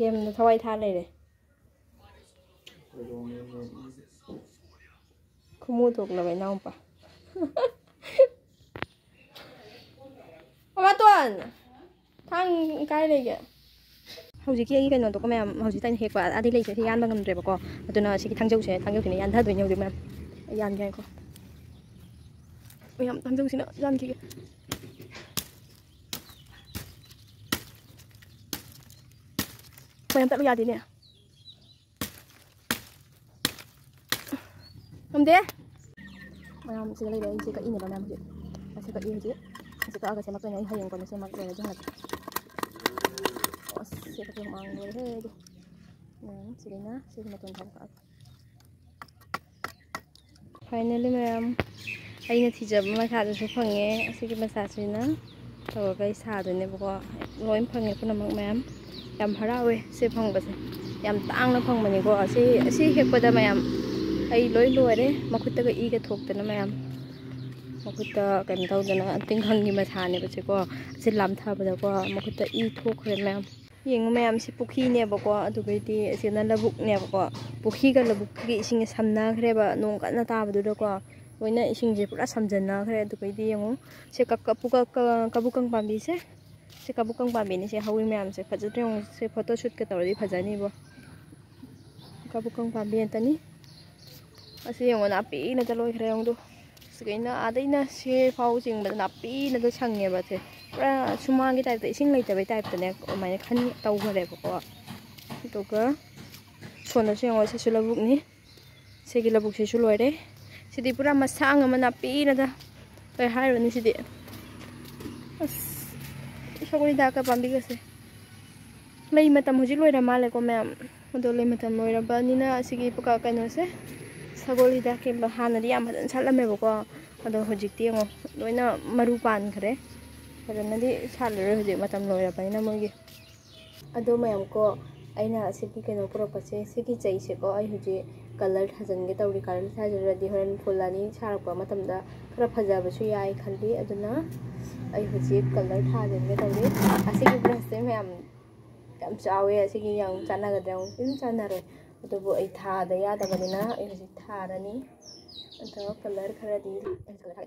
ꯒꯦꯝꯗ ꯊꯋꯥꯏ ꯊꯥ ꯂꯩꯔꯦ꯫ ꯈꯨꯃꯨ ꯊꯣꯛꯂꯕ ꯏꯅꯥꯎꯄꯥ꯫ ꯃꯃꯥꯇꯣꯟ! ꯊꯥꯡ ꯀꯥꯏ ꯂꯩꯒꯦ? ꯍꯧꯖꯤꯛꯀꯤ ꯑꯩꯒꯤ ꯀꯩꯅꯣꯗꯣꯀꯣ ꯃꯌꯥꯝ, ꯍꯧꯖꯤꯛꯇ ꯑꯩꯅ ꯍꯦꯛꯄ ꯑꯗꯩ ꯂꯩꯁꯦ ꯁꯤ ꯌꯥꯟꯕ ꯉꯝꯗ꯭ꯔꯦꯕꯀꯣ꯫ ꯑꯗꯨꯅ ꯁꯤꯒꯤ ꯊꯥꯡꯖꯧꯁꯦ, ꯊꯥꯡꯖꯧꯁꯤꯅ ꯌꯥꯟꯊꯗꯣꯏꯅꯦ ꯍꯧꯖꯤꯛ ꯃꯌꯥꯝ꯫ ꯑꯩ ꯌꯥꯟꯒꯦ ꯉꯥꯏꯈꯣ꯫ ꯃꯌꯥꯝ ꯊꯥꯡꯖꯧꯁꯤꯅ ꯌꯥꯟꯈꯤꯒꯦ꯫ ꯃꯌꯥꯝ ꯇꯠꯂꯨ ꯌꯥꯗꯦꯅꯦ꯫ ꯉꯝꯗꯦ꯫ ꯃꯌꯥꯝ ꯁꯤꯗ ꯂꯩꯔꯦ꯫ ꯑꯩꯁꯦ ꯀꯛꯏꯅꯦꯕ ꯃꯌꯥꯝ ꯍꯧꯖꯤꯛ꯫ ꯑꯁꯤ ꯀꯛꯏ ꯍꯧꯖꯤꯛ꯫ ꯑꯁꯤ ꯀꯛꯑꯒ ꯁꯦꯝꯃꯛꯇꯣꯏꯅꯦ꯫ ꯑꯩ ꯍꯌꯦꯡ ꯀꯣꯟꯅ ꯁꯦꯝꯃꯛꯇꯣꯏꯅꯦ ꯑꯗꯨ ꯍꯜꯂꯛꯀꯦ꯫ ꯑꯁ ꯁꯤ ꯀꯛꯄ ꯍꯨꯃꯥꯡ ꯂꯣꯏꯔꯦꯍꯦ ꯑꯩꯗꯤ꯫ ꯎꯝ, ꯁꯤꯗꯩꯅ ꯁꯤꯒꯤ ꯃꯇꯣꯟ ꯐꯥꯎ ꯀꯛꯑꯒꯦ꯫ Finally ꯃꯌꯥꯝ, ꯑꯩꯅ ꯊꯤꯖꯕ ꯃꯁꯥꯗꯨꯁꯨ ꯐꯪꯉꯦ꯫ ꯑꯁꯤꯒꯤ ꯃꯁꯥꯁꯤꯅ ꯇꯧꯔꯒ ꯑꯩ ꯁꯥꯗꯣꯏꯅꯦꯕꯀꯣ꯫ ꯂꯣꯏ ꯐꯪꯉꯦ ꯄꯨꯝꯅꯃꯛ ꯃꯌꯥꯝ꯫ ꯌꯥꯝ ꯍꯔꯥꯎꯋꯦ ꯁꯤ ꯐꯪꯕꯁꯦ꯫ ꯌꯥꯝ ꯇꯥꯡꯅ ꯐꯪꯕꯅꯤꯀꯣ꯫ ꯑꯁꯤ, ꯑꯁꯤ ꯍꯦꯛꯄꯗ ꯃꯌꯥꯝ ꯑꯩ ꯂꯣꯏ ꯂꯣꯏꯔꯦ꯫ ꯃꯈꯨꯠꯇꯒ ꯏꯒ ꯊꯣꯛꯇꯅ ꯃꯌꯥꯝ꯫ ꯃꯈꯨꯠꯇ ꯀꯩꯅꯣ ꯇꯧꯗꯅ ꯇꯤꯡꯈꯪꯒꯤ ꯃꯁꯥꯅꯦꯕ ꯁꯤꯀꯣ꯫ ꯑꯁꯤ ꯂꯥꯝꯊꯕꯗꯀꯣ ꯃꯈꯨꯠꯇ ꯏ ꯊꯣꯛꯈ꯭ꯔꯦ ꯃꯌꯥꯝ꯫ ꯌꯦꯡꯉꯨ ꯃꯌꯥꯝ, ꯁꯤ ꯄꯨꯈ꯭ꯔꯤꯅꯦꯕꯀꯣ, ꯑꯗꯨꯒꯩꯗꯤ ꯑꯁꯤꯅ ꯂꯧꯕꯨꯛꯅꯦꯕꯀꯣ꯫ ꯄꯨꯈ꯭ꯔꯤꯒ ꯂꯧꯕꯨꯛꯀꯒꯤ ꯏꯁꯤꯡꯁꯦ ꯁꯝꯅꯈ꯭ꯔꯦꯕ, ꯅꯣꯡ ꯀꯟꯅ ꯇꯥꯕꯗꯨꯗꯀꯣ꯫ ꯂꯣꯏꯅ ꯏꯁꯤꯡꯁꯦ ꯄꯨꯔꯥ ꯁꯝꯖꯟꯅꯈ꯭ꯔꯦ꯫ ꯑꯗꯨꯒꯩꯗꯤ ꯌꯦꯡꯉꯨ, ꯁꯤ ꯀꯛ-, ꯀꯛ-, ꯄꯨꯀꯛ-, ꯀ-, ꯀꯕꯨꯀꯪ ꯄꯥꯝꯕꯤꯁꯦ, ꯁꯤ ꯀꯕꯨꯀꯪ ꯄꯥꯝꯕꯤꯅꯤ꯫ ꯁꯤ ꯍꯧꯔꯤ ꯃꯌꯥꯝꯁꯦ ꯐꯖꯗ꯭ꯔꯥ ꯌꯦꯡꯉꯨ꯫ ꯁꯤ photo shootꯀ ꯇꯧꯔꯗꯤ ꯐꯖꯅꯤꯕꯣ꯫ ꯀꯕꯨꯀꯪ ꯄꯥꯝꯕꯤ ꯉꯥꯛꯇꯅꯤ꯫ ꯑꯁꯤ ꯌꯦꯡꯉꯣ, ꯅꯥꯄꯤ ꯉꯥꯛꯇ ꯂꯣꯏꯈ꯭ꯔꯦ ꯌꯦꯡꯉꯨꯗꯣ꯫ ꯁꯤꯒꯩꯅ ꯑꯥꯗꯩꯅ ꯁꯤ ꯐꯥꯎ ꯆꯤꯡꯕꯗ ꯅꯥꯄꯤ ꯉꯥꯛꯇ ꯁꯪꯉꯦꯕ ꯑꯁꯦ꯫ ꯄꯨꯔꯥ ꯁꯨꯃꯥꯡꯒꯤ typeꯇ, ꯏꯁꯤꯡ ꯂꯩꯇꯕꯩ typeꯇꯅꯦ ꯑꯗꯨꯃꯥꯏꯅ ꯈꯟ-, ꯇꯧꯈ꯭ꯔꯦꯕꯀꯣ꯫ ꯑꯗꯨꯒ ꯁꯣꯝꯗꯁꯨ ꯌꯦꯡꯉꯣ, ꯁꯤꯁꯨ ꯂꯧꯕꯨꯛꯅꯤ꯫ ꯁꯤꯒꯤ ꯂꯧꯕꯨꯛꯁꯤꯁꯨ ꯂꯣꯏꯔꯦ꯫ ꯁꯤꯗꯤ ꯄꯨꯔꯥ ꯃꯁꯥꯡ ꯑꯃ ꯅꯥꯄꯤ ꯉꯥꯛꯇ꯫ ꯀꯩ ꯍꯥꯏꯔꯨꯅꯤ ꯁꯤꯗꯤ꯫ ꯑꯁ, ꯁꯒꯣꯜ ꯍꯤꯗꯥꯛꯀ ꯄꯥꯝꯕꯤꯒꯁꯦ꯫ ꯂꯩ ꯃꯇꯝ ꯍꯧꯖꯤꯛ ꯂꯣꯏꯔ ꯃꯥꯜꯂꯦꯀꯣ ꯃꯌꯥꯝ꯫ ꯑꯗꯣ ꯂꯩ ꯃꯇꯝ ꯂꯣꯏꯔꯕꯅꯤꯅ ꯑꯁꯤꯒꯤ ꯄꯨꯀꯥ-, ꯀꯩꯅꯣꯁꯦ, ꯁꯒꯣꯜ ꯍꯤꯗꯥꯛꯀꯤ ꯍꯥꯟꯅꯗꯤ ꯌꯥꯝ ꯐꯖꯅ ꯁꯥꯠꯂꯝꯃꯦꯕꯀꯣ꯫ ꯑꯗꯣ ꯍꯧꯖꯤꯛꯇꯤ ꯌꯦꯡꯉꯣ, ꯂꯣꯏꯅ ꯃꯔꯨ ꯄꯥꯟꯈ꯭ꯔꯦ꯫ ꯐꯖꯅꯗꯤ ꯁꯥꯠꯂꯔꯣꯏ ꯍꯧꯖꯤꯛ, ꯃꯇꯝ ꯂꯣꯏꯔꯕꯅꯤꯅ ꯃꯣꯏꯒꯤ꯫ ꯑꯗꯣ ꯃꯌꯥꯝ ꯀꯣ, ꯑꯩꯅ ꯑꯁꯤꯒꯤ ꯀꯩꯅꯣ ꯄꯨꯔꯛꯄꯁꯦ, ꯁꯤꯒꯤ ꯆꯩꯁꯦꯀꯣ, ꯑꯩ ꯍꯧꯖꯤꯛ ꯀꯂꯔ ꯊꯥꯖꯤꯟꯒꯦ ꯇꯧꯔꯤ꯫ ꯀꯂꯔ ꯊꯥꯖꯤꯜꯂꯗꯤ ꯍꯣꯔꯦꯟ ꯐꯨꯜ ꯑꯅꯤ ꯁꯥꯔꯛꯄ ꯃꯇꯝꯗ ꯈꯔ ꯐꯖꯕꯁꯨ ꯌꯥꯏ ꯈꯜꯂꯤ꯫ ꯑꯗꯨꯅ ꯑꯩ ꯍꯧꯖꯤꯛ ꯀꯂꯔ ꯊꯥꯖꯤꯟꯒꯦ ꯇꯧꯔꯤ꯫ ꯑꯁꯤꯒꯤ ꯕ꯭ꯔꯁꯁꯦ ꯃꯌꯥꯝ ꯌꯥꯝ ꯆꯥꯎꯋꯦ꯫ ꯑꯁꯤꯒꯤ ꯌꯥꯝ ꯆꯥꯟꯅꯒꯗ꯭ꯔꯥ? ꯑꯃꯨꯛ ꯑꯗꯨꯝ ꯆꯥꯟꯅꯔꯣꯏ꯫ ꯑꯗꯨꯕꯨ ꯑꯩ ꯊꯥꯗ ꯌꯥꯗꯕꯅꯤꯅ ꯑꯩ ꯍꯧꯖꯤꯛ ꯊꯥꯔꯅꯤ꯫ ꯑꯗꯣ ꯀꯂꯔ ꯈꯔꯗꯤ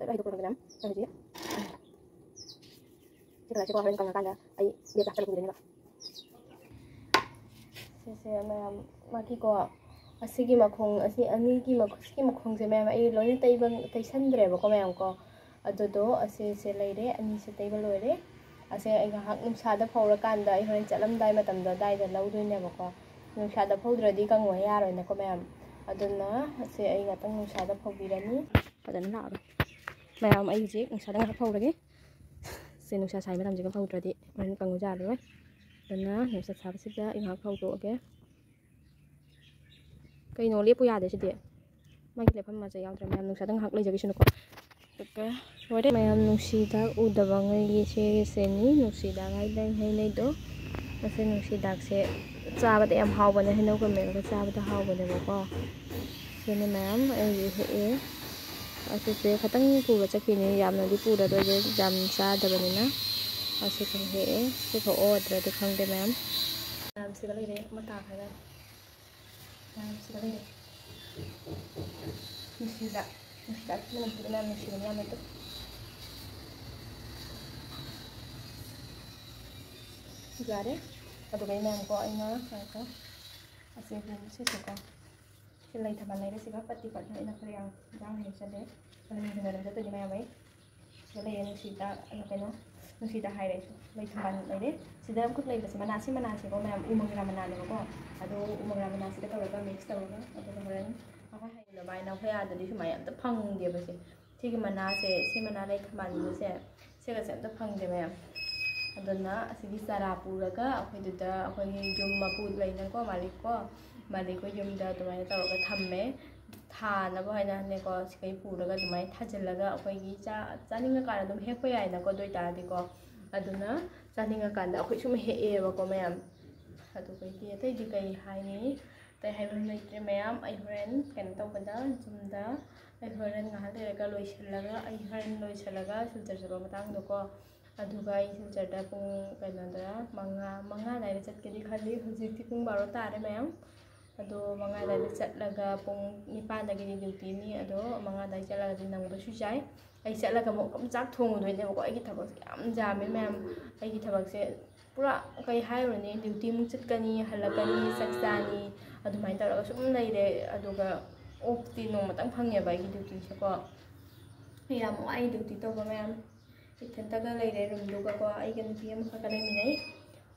ꯍꯥꯏꯗꯣꯛꯄ ꯉꯝꯗꯦ꯫ ꯑꯩ ꯍꯧꯖꯤꯛ ꯁꯤ ꯀꯂꯔꯁꯦꯀꯣ ꯍꯣꯔꯦꯟ ꯀꯪꯉꯀꯥꯟꯗ ꯑꯩ ꯕꯦꯒꯇ ꯍꯥꯞꯆꯜꯂꯒ ꯄꯨꯗꯣꯏꯅꯦꯕ꯫ ꯁꯤꯁꯦ ꯃꯌꯥꯝ ꯃꯥꯒꯤꯀꯣ, ꯑꯁꯤꯒꯤ ꯃꯈꯣꯡ, ꯑꯁꯤ ꯑꯅꯤꯒꯤ ꯃꯈ-, ꯁꯤꯒꯤ ꯃꯈꯣꯡꯁꯦ ꯃꯌꯥꯝ ꯑꯩ ꯂꯣꯏꯅ ꯇꯩꯕ, ꯇꯩꯁꯟꯗ꯭ꯔꯦꯕꯀꯣ ꯃꯌꯥꯝ ꯀꯣ꯫ ꯑꯗꯨꯗꯣ ꯑꯁꯤꯁꯦ ꯂꯩꯔꯦ, ꯑꯅꯤꯁꯦ ꯇꯩꯕ ꯂꯣꯏꯔꯦ꯫ ꯑꯁꯦ ꯑꯩ ꯉꯥꯏꯍꯥꯛ ꯅꯨꯡꯁꯥꯗ ꯐꯧꯔꯀꯥꯟꯗ ꯑꯩ ꯍꯣꯔꯦꯟ ꯆꯠꯂꯝꯗꯥꯏ ꯃꯇꯝꯗꯣ ꯑꯗꯥꯏꯗ ꯂꯧꯗꯣꯏꯅꯦꯕꯀꯣ꯫ ꯅꯨꯡꯁꯥꯗ ꯐꯧꯗ꯭ꯔꯗꯤ ꯀꯪꯉꯣ ꯌꯥꯔꯣꯏꯅꯀꯣ ꯃꯌꯥꯝ꯫ ꯑꯗꯨꯅ ꯑꯁꯦ ꯑꯩ ꯉꯥꯛꯇꯪ ꯅꯨꯡꯁꯥꯗ ꯐꯧꯕꯤꯔꯅꯤ꯫ ꯐꯖꯅ ꯂꯥꯛꯑꯒ ꯃꯌꯥꯝ ꯑꯩ ꯍꯧꯖꯤꯛ ꯅꯨꯡꯁꯥꯗ ꯉꯥꯏꯍꯥꯛ ꯐꯧꯔꯒꯦ꯫ ꯁꯦ ꯅꯨꯡꯁꯥ ꯁꯥꯏ ꯃꯇꯝꯁꯤꯒ ꯐꯧꯗ꯭ꯔꯗꯤ ꯍꯣꯔꯦꯟ ꯀꯪꯉꯨ ꯌꯥꯔꯔꯣꯏ꯫ ꯑꯗꯨꯅ ꯅꯨꯡꯁꯥ ꯁꯥꯕꯁꯤꯗ ꯑꯩ ꯉꯥꯏꯍꯥꯛ ꯐꯧꯗꯣꯛꯑꯒꯦ꯫ ꯀꯩꯅꯣ ꯂꯦꯞꯄꯨ ꯌꯥꯗꯦ ꯁꯤꯗꯤ꯫ ꯃꯥꯒꯤ ꯂꯦꯞꯐꯝ ꯃꯆꯩ ꯌꯥꯎꯗ꯭ꯔꯦ꯫ ꯃꯌꯥꯝ ꯅꯨꯡꯁꯥꯗ ꯉꯥꯏꯍꯥꯛ ꯂꯩꯖꯈꯤꯁꯅꯨꯀꯣ꯫ ꯑꯗꯨꯒ ꯂꯣꯏꯔꯦ꯫ ꯃꯌꯥꯝ ꯅꯨꯡꯁꯤꯗꯥꯛ ꯎꯗꯕ ꯉꯩꯒꯤ ꯁꯦꯒꯤ ꯁꯦꯅꯤ꯫ ꯅꯨꯡꯁꯤꯗꯥꯛ ꯍꯥꯏꯗꯅ ꯍꯩꯅꯩꯗꯣ꯫ ꯃꯁꯤ ꯅꯨꯡꯁꯤꯗꯥꯛꯁꯦ ꯆꯥꯕꯗ ꯌꯥꯝ ꯍꯥꯎꯕꯅꯦ꯫ ꯍꯩꯅꯧꯒ ꯃꯦꯠꯂꯒ ꯆꯥꯕꯗ ꯍꯥꯎꯕꯅꯦꯕꯀꯣ꯫ ꯁꯤꯅꯤ ꯃꯌꯥꯝ ꯑꯩ ꯍꯧꯖꯤꯛ ꯍꯦꯛꯑꯦ꯫ ꯑꯁꯤꯁꯦ ꯈꯇꯪ ꯄꯨꯔ ꯆꯠꯈꯤꯅꯤ꯫ ꯌꯥꯝꯅꯗꯤ ꯄꯨꯔꯔꯣꯏꯒꯦ꯫ ꯌꯥꯝ ꯆꯥꯗꯕꯅꯤꯅ꯫ ꯑꯁꯤ ꯈꯔ ꯍꯦꯛꯑꯦ꯫ ꯁꯤ ꯈꯛ ꯑꯣꯗ꯭ꯔꯗꯤ ꯈꯪꯗꯦ ꯃꯌꯥꯝ꯫ ꯃꯌꯥꯝ ꯁꯤꯗ ꯂꯩꯔꯦ꯫ ꯑꯃ ꯇꯥꯈ꯭ꯔꯦ꯫ ꯃꯌꯥꯝ ꯁꯤꯗ ꯂꯩꯔꯦ꯫ ꯅꯨꯡꯁꯤꯗ, ꯅꯨꯡꯁꯤꯗ ꯃꯅꯝ ꯊꯤꯕ ꯃꯌꯥꯝ ꯅꯨꯡꯁꯤꯕ ꯃꯌꯥꯝ ꯑꯗꯨ ꯌꯥꯔꯦ꯫ ꯑꯗꯨꯒ ꯑꯩꯅ ꯑꯃꯨꯛꯀꯣ ꯑꯩꯅ ꯉꯥꯏꯈꯣ꯫ ꯑꯁꯤ ꯍꯨꯝ ꯁꯤꯁꯦꯀꯣ꯫ ꯁꯤ ꯂꯩ ꯊꯝꯕꯥꯜ ꯂꯩꯔꯦ꯫ ꯁꯤꯒ ꯄꯠꯇꯤ ꯄꯠꯂꯦ꯫ ꯑꯩꯅ ꯈꯔ ꯌꯥꯝ ꯌꯥꯝ ꯍꯦꯛ ꯆꯠꯂꯦ꯫ ꯑꯗꯨ ꯅꯨꯡꯊꯤꯜ ꯑꯗꯨꯝ ꯆꯠꯇꯣꯏꯅꯦ ꯃꯌꯥꯝ ꯑꯩ꯫ ꯁꯤꯗ ꯂꯩꯌꯦ ꯅꯨꯡꯁꯤꯗ, ꯑ, ꯀꯩꯅꯣ, ꯅꯨꯡꯁꯤꯗ ꯍꯥꯏꯔꯦ ꯑꯩꯁꯨ꯫ ꯂꯩ ꯊꯝꯕꯥꯜ ꯂꯩꯔꯦ꯫ ꯁꯤꯗ ꯑꯃꯈꯛ ꯂꯩꯕꯁꯦ ꯃꯅꯥ, ꯁꯤ ꯃꯅꯥꯁꯦꯀꯣ ꯃꯌꯥꯝ ꯎ ꯃꯪꯒ꯭ꯔꯥ ꯃꯅꯥꯅꯦꯕꯀꯣ꯫ ꯑꯗꯣ ꯎ ꯃꯪꯒ꯭ꯔꯥ ꯃꯅꯥꯁꯤꯒ ꯇꯧꯔꯒ ꯃꯤꯛꯁ ꯇꯧꯔꯒ ꯑꯗꯨꯒ ꯍꯣꯔꯦꯟ ꯑꯩꯈꯣꯏ ꯍꯌꯦꯡ ꯑꯗꯨꯃꯥꯏꯅ ꯑꯩꯈꯣꯏ ꯑꯥꯗꯗꯤ ꯁꯨꯃꯥꯏꯅ ꯑꯝꯇ ꯐꯪꯗꯦꯕ ꯁꯦ꯫ ꯁꯤꯒꯤ ꯃꯅꯥꯁꯦ, ꯁꯤ ꯃꯅꯥ ꯂꯩ ꯊꯝꯕꯥꯜꯁꯦ, ꯁꯤꯒꯁꯦ ꯑꯝꯇ ꯐꯪꯗꯦ ꯃꯌꯥꯝ꯫ ꯑꯗꯨꯅ ꯑꯁꯤꯒꯤ ꯆꯥꯔꯥ ꯄꯨꯔꯒ ꯑꯩꯈꯣꯏꯗꯨꯗ ꯑꯩꯈꯣꯏꯒꯤ ꯌꯨꯝ ꯃꯄꯨ ꯂꯩꯅꯀꯣ, ꯃꯥꯂꯤꯛꯀꯣ, ꯃꯥꯂꯤꯛ ꯈꯣꯏ ꯌꯨꯝꯗ ꯑꯗꯨꯃꯥꯏꯅ ꯇꯧꯔꯒ ꯊꯝꯃꯦ꯫ ꯊꯥꯅꯕ ꯍꯥꯏꯅꯅꯦꯀꯣ, ꯁꯤꯈꯩ ꯄꯨꯔꯒ ꯑꯗꯨꯃꯥꯏꯅ ꯊꯥꯖꯤꯜꯂꯒ ꯑꯩꯈꯣꯏꯒꯤ ꯆꯥ-, ꯆꯥꯅꯤꯡꯉꯀꯥꯟꯗ ꯑꯗꯨꯝ ꯍꯦꯛꯄ ꯌꯥꯏꯅꯀꯣ꯫ ꯑꯗꯨ ꯑꯣꯏꯇꯥꯔꯗꯤꯀꯣ, ꯑꯗꯨꯅ ꯆꯥꯅꯤꯡꯉꯀꯥꯟꯗ ꯑꯩꯈꯣꯏ ꯁꯨꯝ ꯍꯦꯛꯑꯦꯕꯀꯣ ꯃꯌꯥꯝ꯫ ꯑꯗꯨꯗꯒꯤ ꯑꯇꯩꯗꯤ ꯀꯩ ꯍꯥꯏꯅꯤ? ꯑꯇꯩ ꯍꯥꯏꯕ ꯂꯩꯇ꯭ꯔꯦ ꯃꯌꯥꯝ꯫ ꯑꯩ ꯍꯣꯔꯦꯟ ꯀꯩꯅꯣ ꯇꯧꯕꯗ ꯌꯨꯝꯗ ꯑꯩ ꯍꯣꯔꯦꯟ ꯉꯥꯏꯍꯥꯛ ꯂꯩꯔꯒ ꯂꯣꯏꯁꯤꯜꯂꯒ, ꯑꯩ ꯍꯣꯔꯦꯟ ꯂꯣꯏꯁꯤꯜꯂꯒ ꯁꯤꯜꯆꯔ ꯆꯠꯄ ꯃꯇꯥꯡꯗꯀꯣ, ꯑꯗꯨꯒ ꯑꯩ ꯁꯤꯜꯆꯔꯗ ꯄꯨꯡ ꯀꯩꯅꯣꯗ ꯃꯉꯥ, ꯃꯉꯥ ꯑꯗꯨꯋꯥꯏꯗ ꯆꯠꯀꯦꯗꯤ ꯈꯜꯂꯤ꯫ ꯍꯧꯖꯤꯛꯇꯤ ꯄꯨꯡ ꯕꯥꯔꯣ ꯇꯥꯔꯦ ꯃꯌꯥꯝ꯫ ꯑꯗꯣ ꯃꯉꯥ ꯑꯗꯨꯋꯥꯏꯗ ꯆꯠꯂꯒ ꯄꯨꯡ ꯅꯤꯄꯥꯟꯗꯒꯤꯗꯤ ꯗ꯭ꯌꯨꯇꯤꯅꯤ꯫ ꯑꯗꯣ ꯃꯉꯥ ꯑꯗꯨꯋꯥꯏ ꯆꯠꯂꯒꯗꯤ ꯅꯪꯕꯁꯨ ꯌꯥꯏ꯫ ꯑꯩ ꯆꯠꯂꯒ ꯑꯃꯨꯛ ꯑꯗꯨꯝ ꯆꯥꯛ ꯊꯣꯡꯉꯨꯗꯣꯏꯅꯦꯕꯀꯣ꯫ ꯑꯩꯒꯤ ꯊꯕꯛꯁꯦ ꯌꯥꯝ ꯌꯥꯝꯃꯦ ꯃꯌꯥꯝ꯫ ꯑꯩꯒꯤ ꯊꯕꯛꯁꯦ ꯄꯨꯔꯥ ꯀꯩ ꯍꯥꯏꯔꯨꯔꯅꯤ, ꯗ꯭ꯌꯨꯇꯤ ꯑꯃꯨꯛ ꯆꯠꯀꯅꯤ, ꯍꯜꯂꯛꯀꯅꯤ, ꯆꯥꯛ ꯆꯥꯅꯤ, ꯑꯗꯨꯃꯥꯏꯅ ꯇꯧꯔꯒ ꯁꯨꯝ ꯂꯩꯔꯦ꯫ ꯑꯗꯨꯒ ꯑꯣꯐꯇꯤ ꯅꯣꯡꯃꯇꯪ ꯐꯪꯉꯦꯕ ꯑꯩꯒꯤ ꯗ꯭ꯌꯨꯇꯤꯁꯦꯀꯣ꯫ ꯌꯥꯝ ꯋꯥꯏ ꯗ꯭ꯌꯨꯇꯤ ꯇꯧꯕ ꯃꯌꯥꯝ꯫ ꯏꯊꯟꯇꯒ ꯂꯩꯔꯦ ꯔꯨꯝꯗꯨꯒꯀꯣ, ꯑꯩꯒ ꯅꯨꯄꯤ ꯑꯃꯈꯛꯀ ꯂꯩꯃꯤꯟꯅꯩ꯫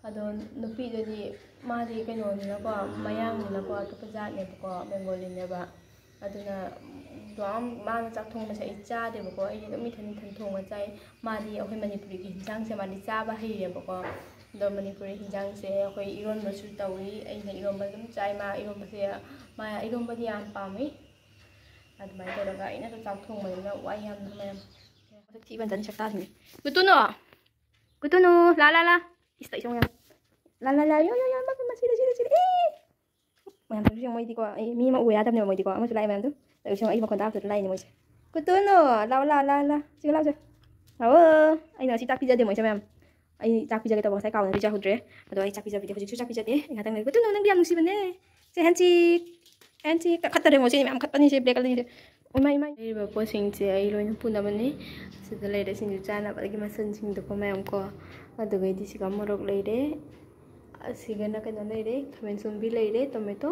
ꯑꯗꯣ ꯅꯨꯄꯤꯗꯨꯗꯤ ꯃꯥꯗꯤ ꯀꯩꯅꯣꯅꯤꯅꯀꯣ, ꯃꯌꯥꯡꯅꯤꯅꯀꯣ, ꯑꯇꯣꯞꯄ ꯖꯥꯠꯅꯦꯕꯀꯣ, ꯕꯦꯡꯒꯣꯂꯤꯅꯦꯕ꯫ ꯑꯗꯨꯅ ꯑꯗꯨꯝ ꯃꯥꯅ ꯆꯥꯛ ꯊꯣꯡꯕꯁꯦ ꯑꯩ ꯆꯥꯗꯦꯕꯀꯣ, ꯑꯩꯗꯤ ꯑꯗꯨꯝ ꯏꯊꯟ ꯏꯊꯟ ꯊꯣꯡꯉ ꯆꯥꯏ꯫ ꯃꯥꯗꯤ ꯑꯩꯈꯣꯏ ꯃꯅꯤꯄꯨꯔꯤꯒꯤ ꯍꯤꯟꯖꯥꯡꯁꯦ ꯃꯥꯗꯤ ꯆꯥꯕ ꯍꯩꯔꯦꯕꯀꯣ꯫ ꯑꯗꯣ ꯃꯅꯤꯄꯨꯔꯤ ꯍꯤꯟꯖꯥꯡꯁꯦ ꯑꯩꯈꯣꯏ ꯏꯔꯣꯟꯕꯁꯨ ꯇꯧꯏ, ꯑꯩꯅ ꯏꯔꯣꯟꯕ ꯑꯗꯨꯝ ꯆꯥꯏ, ꯃꯥ ꯏꯔꯣꯟꯕꯁꯦ, ꯃꯥ ꯏꯔꯣꯟꯕꯗꯤ ꯌꯥꯝ ꯄꯥꯝꯃꯤ꯫ ꯑꯗꯨꯃꯥꯏꯅ ꯇꯧꯔꯒ ꯑꯩꯅ ꯑꯗꯨꯝ ꯆꯥꯛ ꯊꯣꯡꯕꯅꯤꯅ ꯋꯥꯏ ꯌꯥꯝꯅ ꯃꯌꯥꯝ꯫ ꯃꯁꯛ ꯊꯤꯕ ꯅꯠꯇꯅꯤ ꯁꯛꯇꯥꯁꯤꯡꯁꯦ꯫ ꯀꯨꯇꯨꯅꯨ! ꯀꯨꯇꯨꯅꯨ! ꯂꯥ ꯂꯥ ꯂꯥ! ꯏꯁ ꯇꯧꯏꯁꯦ ꯌꯦꯡꯉꯣ꯫ ꯂꯥ ꯂꯥ ꯂꯥ! ꯌꯣ ꯌꯣ ꯌꯣ! ꯃꯁꯤꯗ ꯁꯤꯗ ꯁꯤꯗ! ꯑꯦ! ꯃꯌꯥꯝ ꯇꯧꯔꯤꯁꯦ ꯌꯦꯡꯉꯣ ꯃꯣꯏꯗꯤꯀꯣ꯫ ꯑꯩ ꯃꯤ ꯑꯃ ꯎꯕ ꯌꯥꯗꯕꯅꯦꯕ ꯃꯣꯏꯗꯤꯀꯣ꯫ ꯑꯃꯁꯨ ꯂꯥꯛꯑꯦ ꯃꯌꯥꯝꯗꯨ꯫ ꯇꯧꯔꯤꯁꯦ ꯌꯦꯡꯉꯣ ꯑꯩꯒꯤ ꯃꯈꯣꯟ ꯇꯥꯕꯗꯨꯗ ꯂꯥꯛꯏꯅꯦ ꯃꯣꯏꯁꯦ꯫ ꯀꯨꯇꯨꯅꯨ! ꯂꯥꯎ ꯂꯥꯎ ꯂꯥꯎ ꯂꯥꯎ! ꯁꯤꯒ ꯂꯥꯎꯁꯦ꯫ ꯂꯥꯛꯑꯣ! ꯑꯩꯅ ꯉꯁꯤ ꯆꯥꯛ ꯄꯤꯖꯗꯦ ꯃꯣꯏꯁꯦ ꯃꯌꯥꯝ꯫ ꯑꯩ ꯆꯥꯛ ꯄꯤꯖꯒꯦ ꯇꯧꯕ ꯉꯁꯥꯏ ꯀꯥꯎꯗꯅ ꯄꯤꯖꯍꯧꯗ꯭ꯔꯦ꯫ ꯑꯗꯣ ꯑꯩ ꯆꯥꯛ ꯄꯤꯖꯕꯤꯗꯦ꯫ ꯍꯧꯖꯤꯛꯁꯨ ꯆꯥꯛ ꯄꯤꯖꯗꯦ꯫ ꯑꯩ ꯉꯥꯛꯇꯪ ꯂꯩꯔꯒ, "ꯀꯨꯇꯨꯅꯨ ꯅꯪꯗꯤ ꯌꯥꯝ ꯅꯨꯡꯁꯤꯕꯅꯦ꯫ ꯁꯦ ꯍꯦꯟꯆꯤꯛ, ꯍꯦꯟꯆꯤꯛ ꯀꯥꯈꯠꯇꯔꯦ ꯃꯣꯏꯁꯦ ꯃꯌꯥꯝ ꯈꯠꯄꯅꯤꯁꯦ ꯕ꯭ꯂꯦꯛ ꯀꯂꯔꯁꯦ꯫ ꯏꯃꯥ, ꯏꯃꯥ!" ꯂꯩꯔꯤꯕ ꯄꯣꯠꯁꯤꯡꯁꯦ ꯑꯩ ꯂꯣꯏꯅ ꯄꯨꯅꯕꯅꯤ꯫ ꯁꯤꯗ ꯂꯩꯔꯦ ꯁꯤꯡꯖꯨ ꯆꯥꯅꯕꯒꯤ ꯃꯆꯜꯁꯤꯡꯗꯣꯀꯣ ꯃꯌꯥꯝ ꯀꯣ꯫ ꯑꯗꯨꯒꯩꯗꯤ ꯁꯤꯒ ꯃꯣꯔꯣꯛ ꯂꯩꯔꯦ꯫ ꯑꯁꯤꯒꯅ ꯀꯩꯅꯣ ꯂꯩꯔꯦ, ꯈꯥꯃꯦꯟ ꯑꯁꯤꯟꯕꯤ ꯂꯩꯔꯦ, ꯇꯣꯃꯦꯇꯣ꯫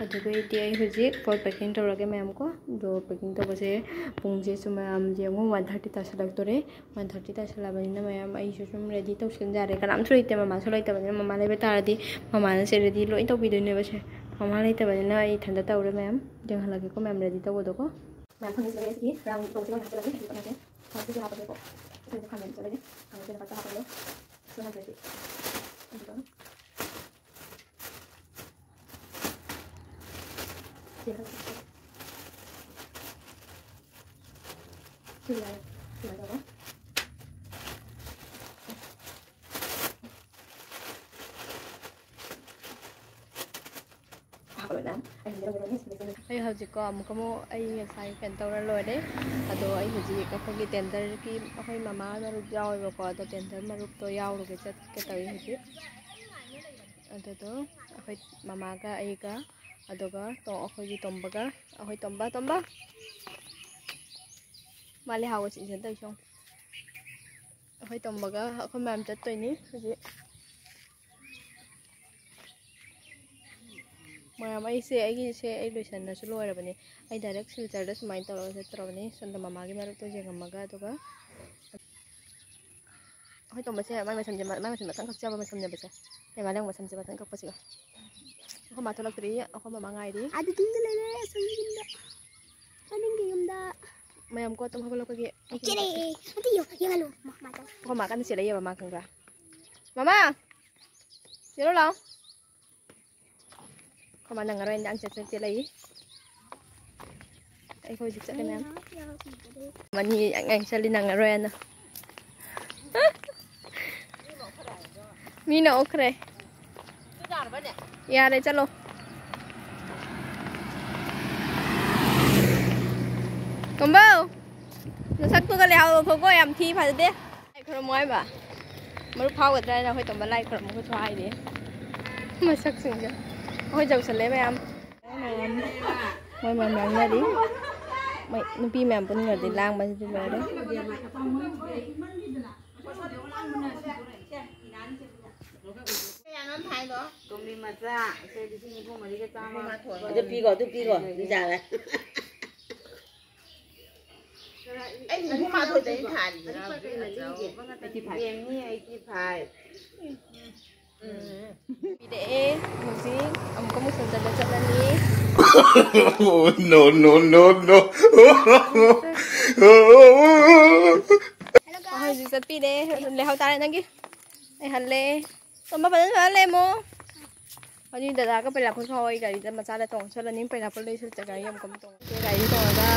ꯑꯗꯨꯒꯩꯗꯤ ꯑꯩ ꯍꯧꯖꯤꯛ ꯄꯣꯠ packing ꯇꯧꯔꯒꯦ ꯃꯌꯥꯝ ꯀꯣ꯫ ꯑꯗꯣ packing ꯇꯧꯕꯁꯦ ꯄꯨꯡꯁꯦ ꯁꯨꯝ ꯃꯌꯥꯝ ꯌꯦꯡꯉꯣ, one thirty ꯇꯥꯁꯜꯂꯛꯇꯣꯔꯦ꯫ One thirty ꯇꯥꯁꯜꯂꯛꯑꯕꯅꯤꯅ ꯃꯌꯥꯝ ꯑꯩꯁꯨ ꯁꯨꯝ ready ꯇꯧꯁꯤꯟꯖꯔꯦ꯫ ꯀꯅꯥꯝꯁꯨ ꯂꯩꯇꯦ, ꯃꯃꯥꯁꯨ ꯂꯩꯇꯕꯅꯤꯅ, ꯃꯃꯥ ꯂꯩꯕ ꯇꯥꯔꯗꯤ ꯃꯃꯥꯅ ꯁꯦ ready ꯂꯣꯏ ꯇꯧꯕꯤꯗꯣꯏꯅꯦꯕ ꯁꯦ꯫ ꯃꯃꯥ ꯂꯩꯇꯕꯅꯤꯅ ꯑꯩ ꯏꯊꯟꯇ ꯇꯧꯔꯦ ꯃꯌꯥꯝ꯫ ꯌꯦꯡꯍꯜꯂꯒꯦꯀꯣ ꯃꯌꯥꯝ ready ꯇꯧꯕꯗꯣꯀꯣ꯫ ꯃꯌꯥꯝ ꯐꯪꯉꯤꯁꯤꯗꯒꯤ ꯑꯁꯤꯒꯤ ꯔꯥꯎꯟ ꯇꯧꯕꯁꯦ ꯂꯣꯏꯅ ꯍꯥꯞꯆꯤꯜꯂꯅꯤ꯫ ꯑꯗꯨꯒ ꯃꯥꯁꯦ ꯍꯥꯞꯄꯁꯦꯀꯣ꯫ ꯑꯁꯤꯗ ꯈꯥꯃꯦꯟ ꯍꯥꯞꯆꯤꯜꯂꯒꯦ꯫ ꯈꯥꯃꯦꯟꯁꯦ ꯈꯔ ꯍꯥꯞꯄꯒꯦ꯫ ꯁꯤ ꯍꯥꯞꯄꯁꯦ꯫ ꯑꯗꯨꯒ ꯁꯤ ꯈꯔ ꯍꯥꯞꯄꯒꯦ꯫ ꯁꯤ ꯌꯥꯔꯦ꯫ ꯁꯨꯃꯥꯏꯅ ꯇꯧꯔꯒ꯫ ꯍꯧꯖꯤꯛꯀꯣ ꯑꯃꯨꯛꯀ ꯑꯃꯨꯛ ꯑꯩ ꯉꯁꯥꯏ ꯀꯩꯅꯣ ꯇꯧꯔ ꯂꯣꯏꯔꯦ꯫ ꯑꯗꯣ ꯑꯩ ꯍꯧꯖꯤꯛ ꯑꯩꯈꯣꯏꯒꯤ ꯇꯦꯟꯗꯔꯒꯤ, ꯑꯩꯈꯣꯏ ꯃꯃꯥ ꯃꯔꯨꯞ ꯌꯥꯎꯋꯦꯕꯀꯣ꯫ ꯑꯗꯣ ꯇꯦꯟꯗꯔ ꯃꯔꯨꯞꯇꯣ ꯌꯥꯎꯔꯨꯒꯦ ꯆꯠꯀꯦ ꯇꯧꯔꯤ ꯍꯧꯖꯤꯛ꯫ ꯑꯗꯨꯗꯣ ꯑꯩꯈꯣꯏ ꯃꯃꯥꯒ ꯑꯩꯒ, ꯑꯗꯨꯒ ꯇꯣ-, ꯑꯩꯈꯣꯏꯒꯤ ꯇꯣꯝꯕꯒ, ꯑꯩꯈꯣꯏ ꯇꯣꯝꯕ, ꯇꯣꯝꯕ꯫ ꯃꯥ ꯂꯩꯍꯥꯎꯒ ꯆꯤꯡꯁꯤꯟ ꯇꯧꯔꯤꯁꯦ ꯌꯦꯡꯉꯣ꯫ ꯑꯩꯈꯣꯏ ꯇꯣꯝꯕꯒ ꯑꯩꯈꯣꯏ ꯃꯌꯥꯝ ꯆꯠꯇꯣꯏꯅꯤ ꯍꯧꯖꯤꯛ꯫ ꯃꯌꯥꯝ, ꯑꯩꯁꯦ, ꯑꯩꯒꯤꯁꯦ ꯑꯩ ꯂꯣꯏꯁꯟꯅꯁꯨ ꯂꯣꯏꯔꯕꯅꯤ꯫ ꯑꯩ ꯗꯥꯏꯔꯦꯛ ꯁꯤꯜꯆꯔꯗ ꯁꯨꯃꯥꯏꯅ ꯇꯧꯔꯒ ꯆꯠꯇ꯭ꯔꯕꯅꯤ꯫ ꯁꯣꯝꯗ ꯃꯃꯥꯒꯤ ꯃꯔꯨꯞꯇꯣ ꯌꯦꯡꯉꯝꯃꯒ, ꯑꯗꯨꯒ ꯑꯩꯈꯣꯏ ꯇꯣꯝꯕꯁꯦ ꯃꯥꯏ ꯃꯁꯝꯁꯦ, ꯃꯥꯏ ꯃꯁꯝ ꯃꯊꯪ ꯀꯛꯆꯕ ꯃꯁꯝꯅꯦꯕꯁꯦ꯫ ꯌꯦꯡꯉꯣ ꯅꯪ ꯃꯁꯝꯁꯦ ꯃꯊꯪ ꯀꯛꯄꯁꯤꯒ꯫ ꯑꯩꯈꯣꯏ ꯃꯥ ꯊꯣꯛꯂꯛꯇ꯭ꯔꯤ, ꯑꯩꯈꯣꯏ ꯃꯃꯥ ꯉꯥꯏꯔꯤ꯫ ꯑꯗꯨ ꯇꯨꯡꯗ ꯂꯩꯔꯦ, ꯑꯁꯣꯝꯒꯤ ꯌꯨꯝꯗ꯫ ꯃꯅꯤꯡꯒꯤ ꯌꯨꯝꯗ꯫ ꯃꯌꯥꯝ ꯀꯣ ꯇꯨꯝ ꯍꯧꯒꯠꯂꯛꯄꯒꯤ꯫ ꯀꯦꯔꯦ꯫ ꯑꯗꯨ ꯌꯦꯡꯉꯣ, ꯌꯦꯡꯍꯜꯂꯨ꯫ ꯃꯥ, ꯃꯥ ꯇꯧ꯫ ꯑꯩꯈꯣꯏ ꯃꯥ ꯀꯟꯅ ꯆꯦꯜꯂꯛꯏꯕ ꯃꯥ ꯈꯪꯕ꯭ꯔꯥ? ꯃꯃꯥ! ꯆꯦꯜꯂꯨ ꯂꯥꯎ꯫ ꯑꯩꯈꯣꯏ ꯃꯥ ꯅꯪꯉꯔꯣꯏꯅ ꯆꯠ ꯆꯠ ꯆꯦꯜꯂꯛꯏ꯫ ꯑꯩꯈꯣꯏ ꯍꯧꯖꯤꯛ ꯆꯠꯂꯦ ꯃꯌꯥꯝ꯫ ꯃꯅꯤ ꯌꯥꯡ ꯌꯥꯡ ꯆꯠꯂꯤ ꯅꯪꯉꯔꯣꯏꯅ꯫ ꯃꯤꯅ ꯑꯣꯛꯈ꯭ꯔꯦ꯫ ꯌꯥꯔꯦ, ꯆꯠꯂꯣ꯫ ꯀꯝꯕꯧ! ꯅꯁꯛꯇꯨꯒ ꯂꯩꯍꯥꯎ ꯊꯣꯛꯀꯣ, ꯌꯥꯝ ꯊꯤ, ꯐꯖꯗꯦ꯫ ꯂꯥꯏ ꯈꯨꯔꯨꯝꯃꯣ ꯍꯥꯏꯕ? ꯃꯔꯨꯞ ꯐꯥꯎꯒꯗ꯭ꯔꯥ ꯍꯥꯏꯅ ꯑꯩꯈꯣꯏ ꯇꯣꯝꯕ ꯂꯥꯏ ꯈꯨꯔꯨꯝꯃꯨꯒꯁꯨ ꯍꯥꯏꯔꯤ꯫ ꯃꯁꯛꯁꯤꯡꯁꯦ꯫ ꯑꯩꯈꯣꯏ ꯌꯧꯁꯜꯂꯦ ꯃꯌꯥꯝ꯫ ꯃꯣꯏ ꯃꯌꯥꯝ ꯂꯥꯡꯅꯔꯤ꯫ ꯃꯣꯏ ꯅꯨꯄꯤ ꯃꯌꯥꯝ ꯄꯨꯟꯈ꯭ꯔꯗꯤ ꯂꯥꯡꯕꯁꯤꯗꯤ ꯂꯣꯏꯔꯦ꯫ ꯀꯌꯥꯅꯣ ꯊꯥꯏꯗꯣ? ꯇꯣꯝꯕꯤ ꯃꯆꯥ, ꯁꯦ ꯂꯤꯁꯤꯡ ꯅꯤꯐꯨ ꯃꯔꯤꯒ ꯆꯥꯝꯃ꯫ ꯑꯗꯨ ꯄꯤꯈꯣ, ꯑꯗꯨ ꯄꯤꯈꯣ, ꯑꯗꯨ ꯌꯥꯔꯦ꯫ ꯑꯩ ꯅꯤꯐꯨ ꯃꯥꯊꯣꯏꯗꯩ ꯊꯥꯔꯤꯌꯦ꯫ Eighty five. ꯕꯦꯝꯅꯤ, ꯑꯩꯠꯇꯤ ꯐꯥꯏꯚ꯫ ꯎꯝ꯫ ꯄꯤꯔꯛꯑꯦ꯫ ꯍꯧꯖꯤꯛ ꯑꯃꯨꯛꯀ ꯃꯨꯁꯟꯗꯗ ꯆꯠꯂꯅꯤ꯫ No, no, no, no. ꯍꯧꯖꯤꯛ ꯆꯠꯄꯤꯔꯦ꯫ ꯂꯩꯍꯧ ꯇꯥꯔꯦ ꯅꯪꯒꯤ꯫ ꯑꯩ ꯍꯜꯂꯦ꯫ ꯇꯣꯝꯕ ꯐꯖꯅ ꯐꯖꯅ ꯂꯩꯔꯝꯃꯣ꯫ ꯑꯗꯨꯗꯤ ꯗꯗꯥꯒ ꯄꯩꯂꯥꯄꯨꯔ ꯐꯥꯎ ꯑꯩ ꯒꯥꯔꯤꯗ ꯃꯆꯥꯗ ꯇꯣꯡꯉ ꯆꯠꯂꯅꯤ꯫ ꯄꯩꯂꯥꯄꯨꯔꯗꯩ ꯁꯤꯜꯆꯔ ꯒꯥꯔꯤ ꯑꯃꯨꯛꯀ ꯑꯃꯨꯛ ꯇꯣꯡꯉ꯫ ꯒꯥꯔꯤꯗ ꯇꯣꯡꯉꯒ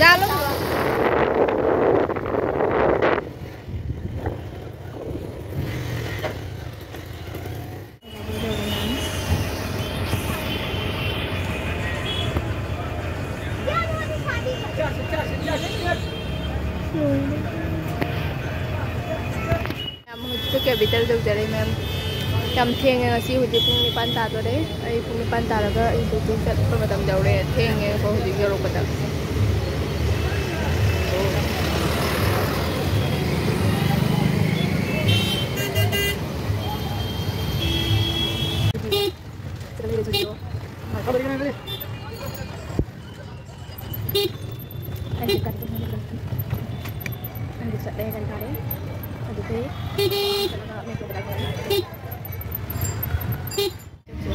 ꯖꯥꯂꯣ꯫ ꯃꯌꯥꯝ, ꯍꯧꯖꯤꯛꯁꯨ capital ꯌꯧꯖꯔꯦ, ꯃꯌꯥꯝ꯫ ꯌꯥꯝ ꯊꯦꯡꯉꯦ ꯉꯁꯤ, ꯍꯧꯖꯤꯛ ꯄꯨꯡ ꯅꯤꯄꯥꯟ ꯇꯥꯗꯣꯔꯦ꯫ ꯑꯩ ꯄꯨꯡ ꯅꯤꯄꯥꯟ ꯇꯥꯔꯒ ꯑꯩ duty ꯆꯠꯄ ꯃꯇꯝ ꯌꯧꯔꯦ꯫ ꯊꯦꯡꯉꯦ ꯑꯩꯈꯣꯏ ꯍꯧꯖꯤꯛ ꯌꯧꯔꯛꯄꯗ꯫ ꯑꯩꯁꯦ ꯆꯠꯂꯦ, ꯒꯥꯔꯤ ꯊꯥꯔꯦ꯫ ꯑꯗꯨꯗꯤ ꯆꯠꯂꯒ ꯃꯦꯇ꯭ꯔꯣꯗ ꯂꯥꯛꯑꯦ꯫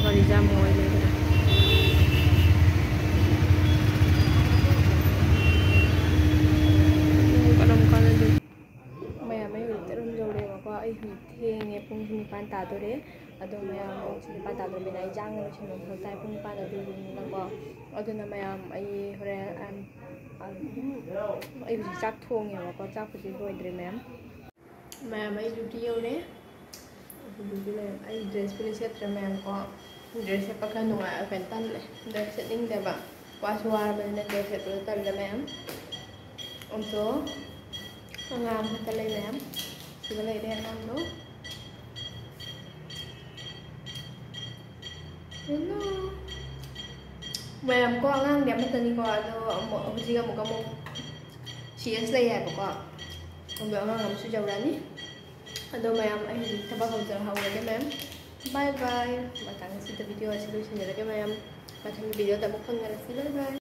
ꯒꯥꯔꯤ ꯖꯥꯝ ꯑꯣꯏ ꯂꯩꯔꯦ꯫ ꯀꯔꯝ ꯀꯥꯟꯗ ꯃꯌꯥꯝ, ꯑꯩ ꯍꯧꯖꯤꯛ ꯇꯔꯨꯛ ꯌꯧꯔꯦꯕꯀꯣ꯫ ꯑꯩ ꯍꯧꯖꯤꯛ ꯊꯦꯡꯉꯦ, ꯄꯨꯡ ꯅꯤꯄꯥꯟ ꯇꯥꯗꯣꯔꯦ꯫ ꯑꯗꯣ ꯃꯌꯥꯝ, ꯄꯨꯡ ꯅꯤꯄꯥꯟ ꯇꯥꯗꯣꯔꯕꯅꯤꯅ ꯑꯩ ꯆꯥꯛ ꯉꯟꯅ ꯂꯣꯏꯁꯤꯟꯕ ꯐꯔꯛ ꯇꯥꯏ, ꯄꯨꯡ ꯅꯤꯄꯥꯟ ꯑꯗꯨꯒꯤꯅꯤꯅꯀꯣ꯫ ꯑꯗꯨꯅ ꯃꯌꯥꯝ, ꯑꯩ ꯍꯣꯔꯦꯟ, ꯑꯝ, ꯑꯝ, ꯑꯩ ꯍꯧꯖꯤꯛ ꯆꯥꯛ ꯊꯣꯡꯉꯦꯕꯀꯣ꯫ ꯆꯥꯛꯄꯨꯗꯤ ꯂꯣꯏꯗ꯭ꯔꯦ ꯃꯌꯥꯝ꯫ ꯃꯌꯥꯝ, ꯑꯩ duty ꯌꯧꯔꯦ꯫ ꯑꯗꯨꯗꯨꯒꯤ ꯃꯌꯥꯝ, ꯑꯩ dressꯄꯨꯗꯤ ꯁꯦꯠꯇ꯭ꯔꯦ ꯃꯌꯥꯝ ꯀꯣ꯫ Dress ꯁꯦꯠꯄ ꯈꯔ ꯅꯨꯡꯉꯥꯏ, ꯀꯩꯅꯣ, ꯇꯜꯂꯦ꯫ Dress ꯁꯦꯠꯅꯤꯡꯗꯦꯕ꯫ ꯋꯥꯁꯨ ꯋꯥꯔꯕꯅꯤꯅ dress ꯁꯦꯠꯄꯗꯣ ꯇꯜꯂꯦ ꯃꯌꯥꯝ꯫ ꯑꯗꯣ ꯑꯉꯥꯡ ꯑꯃꯈꯛꯇ ꯂꯩ ꯃꯌꯥꯝ꯫ ꯁꯤꯗ ꯂꯩꯔꯦ ꯑꯉꯥꯡꯗꯣ꯫ Hello꯫ ꯃꯌꯥꯝ ꯀꯣ, ꯑꯉꯥꯡꯗꯤ ꯑꯃꯠꯇꯅꯤꯀꯣ, ꯑꯗꯣ ꯑꯃꯨꯛ, ꯍꯧꯖꯤꯛ ꯑꯃꯨꯛ, ꯑꯃꯨꯛ C S ꯂꯩ ꯍꯥꯏꯕꯀꯣ꯫ ꯑꯗꯣ ꯑꯉꯥꯡ ꯑꯃꯁꯨ ꯌꯧꯔꯛꯑꯅꯤ꯫ ꯑꯗꯣ ꯃꯌꯥꯝ, ꯑꯩ ꯍꯧꯖꯤꯛ ꯊꯕꯛ ꯍꯧꯖ-, ꯍꯧꯔꯒꯦ ꯃꯌꯥꯝ꯫ Bye bye꯫ ꯃꯊꯪ ꯁꯤꯗ video ꯑꯁꯤ ꯂꯣꯏꯁꯤꯟꯖꯔꯒꯦ ꯃꯌꯥꯝ꯫ ꯃꯊꯪꯒꯤ videoꯗ ꯑꯃꯨꯛ ꯐꯪꯅꯔꯁꯤ꯫ Bye bye꯫